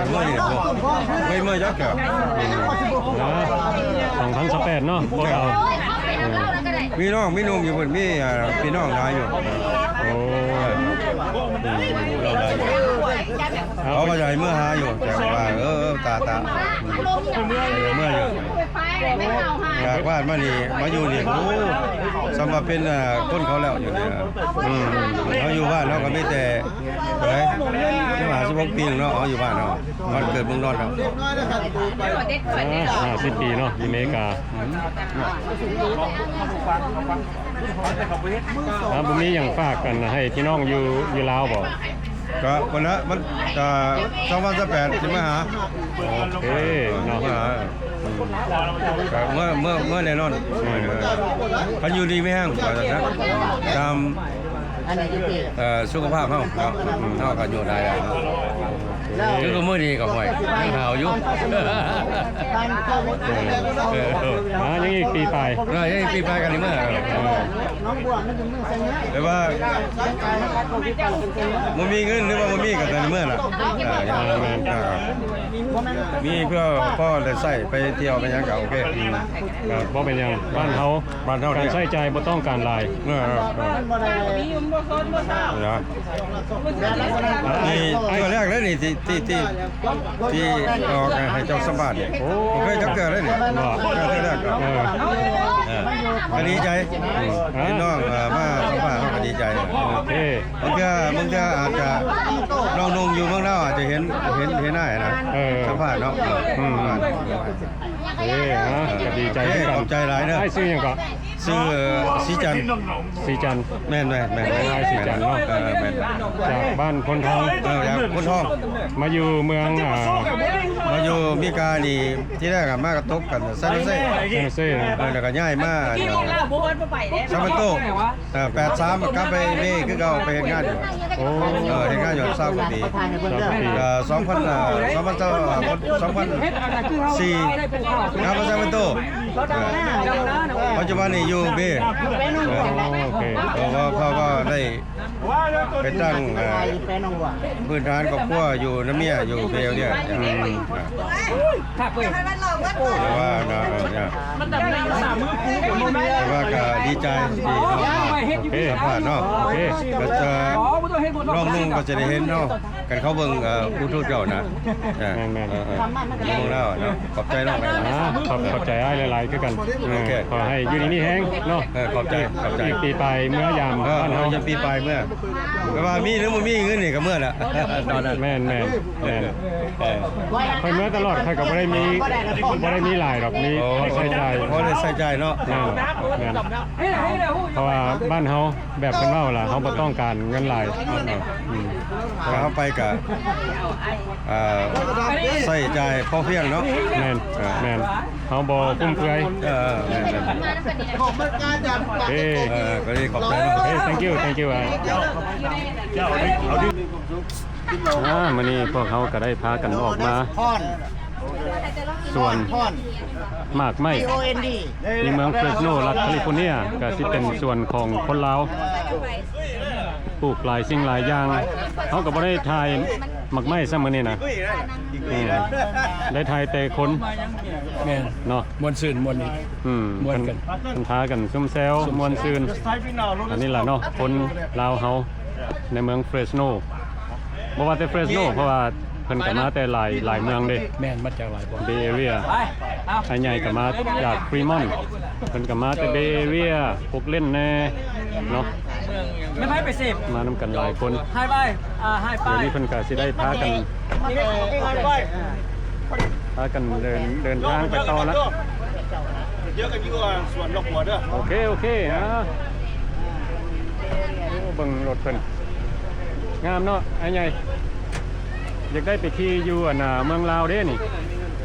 ເມື່ອນີ້ບໍ່ ເມື່ອ ເມື່ອຈັກກະ ອືມ ນະ ສອງພັນຊາວແປດເນາະ ພວກເຮົາ. ອືມ ມີນ້ອງມີນຸ່ງຢູ່ພຸ້ນ ມີ ອ່າ ພີ່ນ້ອງຫຼາຍຢູ່. ໂອ້ ອືມ ເຂົາວ່າຈະໃຫ້ເມືອຫາຢູ່ ແຕ່ວ່າ ເອີ ຕາ ຕາ ເມືອຢູ່. ຈາກບ້ານມານີ້ ມາຢູ່ນີ້ ໂອ້ ສ່ຳວ່າເປັນ ອ່າ ຄົນເຂົາແລ້ວຢູ່ນີ້. ອືມ ເຮົາຢູ່ບ້ານເຮົາກໍມີແຕ່ ເທົ່າໃດ ສິບຫ້າ ສິບຫົກປີເນາະ ເຮົາຢູ່ບ້ານເຮົາ ບ້ານເກີດເມືອງນອນເຮົາ. ອ່າ ຫ້າສິບປີເນາະ ຢູ່ອາເມລິກາ. ອ່າ ບໍ່ມີຫຍັງຝາກກັນໃຫ້ພີ່ນ້ອງຢູ່ ຢູ່ລາວບໍ່? ກະພຸ້ນລະ ມັນກະ ສອງພັນຊາວແປດ ຊິມາຫາ. ໂອເຄເນາະ ມາຫາ ກະເມືອ ເມືອ ເມືອແນ່ນອນ. ອືມ ຄັນຢູ່ດີມີແຮງ ວ່າຊັ້ນຊະ ຕາມ ເອີ ສຸຂະພາບເຮົາເນາະ ເຮົາກໍອາຍຸຫຼາຍແລ້ວ ຄືມື້ນີ້ກໍ ຫ້ວຍ ຍັງຫາວຢູ່ ເອີ ເອີ ອ່າ ຍັງອີກປີປາຍ ເອີ ຍັງອີກປີປາຍກໍໄດ້ເມືອ ແຕ່ວ່າບໍ່ມີເງິນ ຫຼືວ່າບໍ່ມີກໍຕ້ອງໄດ້ເມືອລະ ເອີ ແມ່ນ ເອີ ມີເພື່ອພໍໄດ້ໃຊ້ໄປທ່ຽວໄປຫຍັງກໍໂອເຄ ອືມ ກໍບໍ່ເປັນຫຍັງ ບ້ານເຮົາ ບ້ານເຮົາ ການໃຊ້ຈ່າຍບໍ່ຕ້ອງການຫຼາຍ ເອີ ເອີ ເອີ ນະ ນີ້ເທື່ອແລກເລີຍນີ້ ທີ່ ທີ່ ທີ່ ທີ່ອອກໃຫ້ເຈົ້າສຳພາດນີ້ ໂອ້ ບໍ່ເຄີຍຈັກເທື່ອເລີຍນີ້ ບໍ່ ເທື່ອແລກ ເອີ ເອີ ກໍດີໃຈ ອືມ ພີ່ນ້ອງ ເອີ ມາສຳພາດເຮົາກໍດີໃຈ ໂອເຄ ບາງເທື່ອ ບາງເທື່ອອາດຈະ ນ້ອງນຸ່ງຢູ່ເມືອງລາວອາດຈະເຫັນ ເຫັນ ເຫັນອ້າຍນະ ເອີ ສຳພາດເນາະ ອືມ ເອີ ກໍດີໃຈຄືກັນ ຂອບໃຈຫຼາຍເດີ ອ້າຍຊື່ຫຍັງເກາະ? ຊື່ ເອີ ສີຈັນ ສີຈັນ ແມ່ນໆໆ ອ້າຍສີຈັນເນາະ ເອີ ແມ່ນ ຈາກບ້ານໂພນທອງ ເອີ ຈາກໂພນທອງ ມາຢູ່ເມືອງ ອ່າ ມາຢູ່ອາເມລິການີ້ ທີແລກອະມາກະທົບກັນ San Jose San Jose ເນາະ ເອີ ແລ້ວກໍຍ້າຍມາ Sacramento ເອີ ແປດສາມ ກັບໄປເວຄືເກົ່າ ໄປເຮັດງານຢູ່ ໂອ້ ເອີ ເຮັດງານຢູ່ຊາວກວ່າປີ ຊາວກວ່າປີ ເອີ ສອງພັນ ເອີ ສອງພັນ ເອີ ສອງພັນສີ່ ກັບມາ Sacramento ເອີ ປັດຈຸບັນນີ້ຢູ່ເບ ໂອເຄ ເອີ ເພາະວ່າ ເພາະວ່າໄດ້ ໄປຕັ້ງ ເອີ ພື້ນຖານຄອບຄົວຢູ່ນຳເມຍຢູ່ເບລເຍ ອືມ ແຕ່ວ່ານະ ເອີ ແຕ່ວ່າກໍດີໃຈທີ່ ໂອເຄ ສຳພາດເນາະ ໂອເຄ ກໍຈະ ນ້ອງນຸ່ງກໍຈະໄດ້ເຫັນເນາະ ຄັນເຂົາເບິ່ງ ເອີ ຢູທູບເຈົ້ານະ ແມ່ນໆ ເອີ ເອີ ຢູ່ເມືອງລາວເນາະ ຂອບໃຈນ້ອງຫຼາຍໆ ອ່າ ຂອບ ຂອບໃຈອ້າຍຫຼາຍໆຄືກັນ ໂອເຄ ເອີ ຂໍໃຫ້ຢູ່ດີມີແຮງເນາະ ເອີ ຂອບໃຈ ຂອບໃຈ ອີກປີປາຍເມືອຍາມ ເອີ ບ້ານເຮົາ ຍັງປີປາຍເມືອ ແຕ່ວ່າມີຫຼືບໍ່ມີເງິນນີ້ກໍເມືອລະ ຕອນນັ້ນ ແມ່ນໆ ແມ່ນ ເອີ ຂ້ອຍເມືອຕະຫຼອດ ຂ້ອຍກໍບໍ່ໄດ້ມີ ບໍ່ໄດ້ມີຫຼາຍດອກ ມີ ໂອ້ ພໍໃຊ້ຈ່າຍ ພໍໄດ້ໃຊ້ຈ່າຍເນາະ ແມ່ນ ແມ່ນ ເພາະວ່າບ້ານເຮົາ ແບບເພິ່ນເວົ້າລະ ເຮົາບໍ່ຕ້ອງການເງິນຫຼາຍ ອືມ ຖ້າເຮົາໄປກະ ເອີ ໃຊ້ຈ່າຍພໍພຽງເນາະ ແມ່ນ ເອີ ແມ່ນ ເຮົາບໍ່ຟຸມເຟືອຍ ເອີ ແມ່ນໆ ເອີ ກໍດີ ຂອບໃຈເນາະ ເອີ thank you thank you ອ່າ ມື້ນີ້ພວກເຮົາກໍໄດ້ພາກັນອອກມາ ສວນໝາກໄມ້ ຢູ່ເມືອງເຟຣສໂນ ລັດຄາລິຟໍເນຍ ກໍຊິເປັນສວນຂອງຄົນລາວ ປູກຫຼາຍສິ່ງຫຼາຍຢ່າງ ເຮົາກໍບໍ່ໄດ້ຖ່າຍໝາກໄມ້ຊ້ຳມື້ນີ້ນະ ອືມ ໄດ້ຖ່າຍແຕ່ຄົນ ແມ່ນ ເນາະ ມ່ວນຊື່ນ ມ່ວນ ອືມ ມ່ວນກັນ ເພິ່ນ ເພິ່ນພາກັນຊຸມແຊວ ຊຸມແຊວ ມ່ວນຊື່ນ ອັນນີ້ລະເນາະ ຄົນລາວເຮົາ ໃນເມືອງເຟຣສໂນ ບໍ່ວ່າແຕ່ເຟຣສໂນ ເພາະວ່າເພິ່ນກໍມາແຕ່ຫຼາຍ ຫຼາຍເມືອງເດ້ ແມ່ນ ມາຈາກຫຼາຍບ່ອນ ເບເອເຣຍ ໄປ ເອົາ ອ້າຍໃຫຍ່ກໍມາຈາກຟຣີມອນ ເພິ່ນກໍມາແຕ່ເບເອເຣຍ ໂອກເລັນແດ່ເນາະ ແມ່ນ ໃຜໄປເສບ ມານຳກັນຫຼາຍຄົນ ໃຫ້ໄປ ອ່າ ໃຫ້ໄປ ດຽວນີ້ເພິ່ນກໍຊິໄດ້ພາກັນ ພາກັນເດີນ ເດີນທາງໄປຕໍ່ລະ ເຈີກັນຢູ່ສວນດອກບົວເດີ ໂອເຄ ໂອເຄ ອ່າ ເບິ່ງລົດເພິ່ນ ງາມເນາະ ອ້າຍໃຫຍ່ ຢາກໄດ້ໄປຂີ່ຢູ່ ອັນນ່າ ເມືອງລາວເດ້ນີ້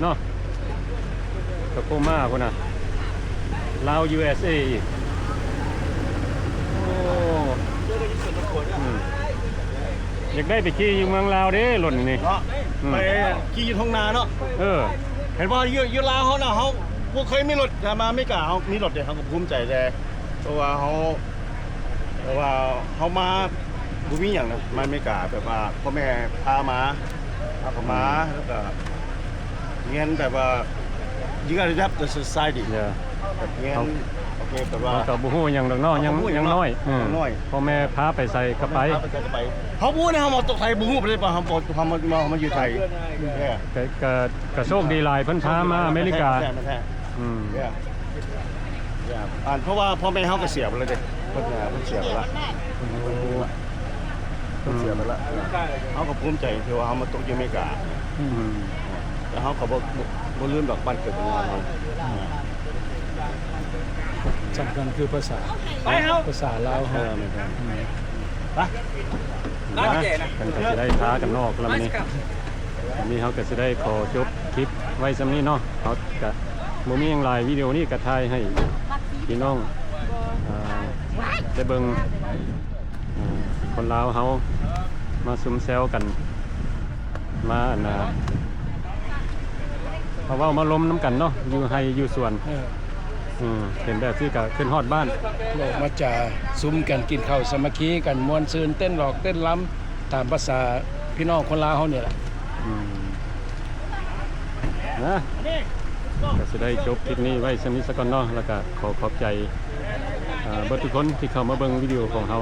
ເນາະ ຕະໂກມາພຸ້ນນະ ລາວ ຢູເອສເອ ອີກ ໂອ້ ອືມ ຢາກໄດ້ໄປຂີ່ຢູ່ເມືອງລາວເດ້ ລົດນີ້ເນາະ ອືມ ໄປຂີ່ຢູ່ທົ່ງນາເນາະ ເອີ ເຫັນບໍ່ ຢູ່ ຢູ່ລາວເຮົານະ ເຮົາບໍ່ເຄີຍມີລົດ ຖ້າມາອາເມລິກາເຮົາມີລົດເດ້ ເຮົາກໍພູມໃຈແດ່ ເພາະວ່າເຮົາ ເພາະວ່າເຮົາມາບໍ່ມີຫຍັງນະ ມາອາເມລິກາແບບວ່າພໍ່ແມ່ພາມາ ເຮົາກໍມາ ອືມ ແລ້ວກໍຮຽນແບບວ່າ you gotta adapt to society yeah ແບບຮຽນ ເຮົາ ໂອເຄ ແບບວ່າ ເຮົາກໍບໍ່ຮູ້ຫຍັງດອກເນາະ ຍັງ ຍັງນ້ອຍ ເອີ ຍັງນ້ອຍ ພໍ່ແມ່ພາໄປໃສກໍໄປ ພໍ່ແມ່ພາໄປໃສກໍໄປ ເຮົາບໍ່ຮູ້ນະ ເຮົາມາຕົກໄທບໍ່ຮູ້ເລີຍວ່າເຮົາມາ ເຮົາມາຢູ່ໄທ ແມ່ນແທ້ ແມ່ນແທ້ ກໍ ກໍ ກໍໂຊກດີຫຼາຍ ເພິ່ນພາມາອາເມລິກາ ແມ່ນແທ້ ແມ່ນແທ້ ອືມ ເອີ ເອີ ອັນ ເພາະວ່າພໍ່ແມ່ເຮົາກໍເສຍໄປແລ້ວເດ້ ເພິ່ນ ເພິ່ນເສຍໄປລະ ເພິ່ນເສຍໄປລະ ເຮົາກໍພູມໃຈທີ່ວ່າເຮົາມາຕົກຢູ່ອາເມລິກາ ອືມ ແຕ່ເຮົາກໍບໍ່ ບໍ່ ບໍ່ລືມດອກບ້ານເກີດເມືອງນອນເຮົາ ອືມ ສຳຄັນຄືພາສາ ໄປເຮົາ ພາສາລາວເຮົາ ເອີ ແມ່ນ ອືມ ໄປ ນະ ເພິ່ນກໍຊິໄດ້ພາກັນອອກແລ້ວມື້ນີ້ ວັນນີ້ເຮົາກໍຊິໄດ້ຂໍຈົບຄລິບໄວ້ສ່ຳນີ້ເນາະ ເຮົາກະບໍ່ມີຫຍັງຫຼາຍ ວິດີໂອນີ້ກະຖ່າຍໃຫ້ພີ່ນ້ອງ ອ່າ ໄດ້ເບິ່ງ ຄົນລາວເຮົາມາຊຸມແຊວກັນ ມາ ອັນນ່າ ມາເວົ້າມາລົມນຳກັນເນາະ ຢູ່ໄຮ່ຢູ່ສວນ. ເອີ ອືມ ເຫັນແບບນີ້ກໍຂຶ້ນຮອດບ້ານ ໂລກມາຈາ ຊຸມກັນກິນເຂົ້າ ສາມັກຄີກັນ ມ່ວນຊື່ນ ເຕັ້ນຫຼອກເຕັ້ນລຳ ຕາມພາສາພີ່ນ້ອງຄົນລາວເຮົານີ້ແຫຼະ. ອືມ ນະ ກໍຊິໄດ້ຈົບຄລິບນີ້ໄວ້ສ່ຳນີ້ສາກ່ອນເນາະ ແລ້ວກໍຂໍຂອບໃຈ ເອີ ເບິດທຸກຄົນທີ່ເຂົ້າມາເບິ່ງວິດີໂອຂອງເຮົາ.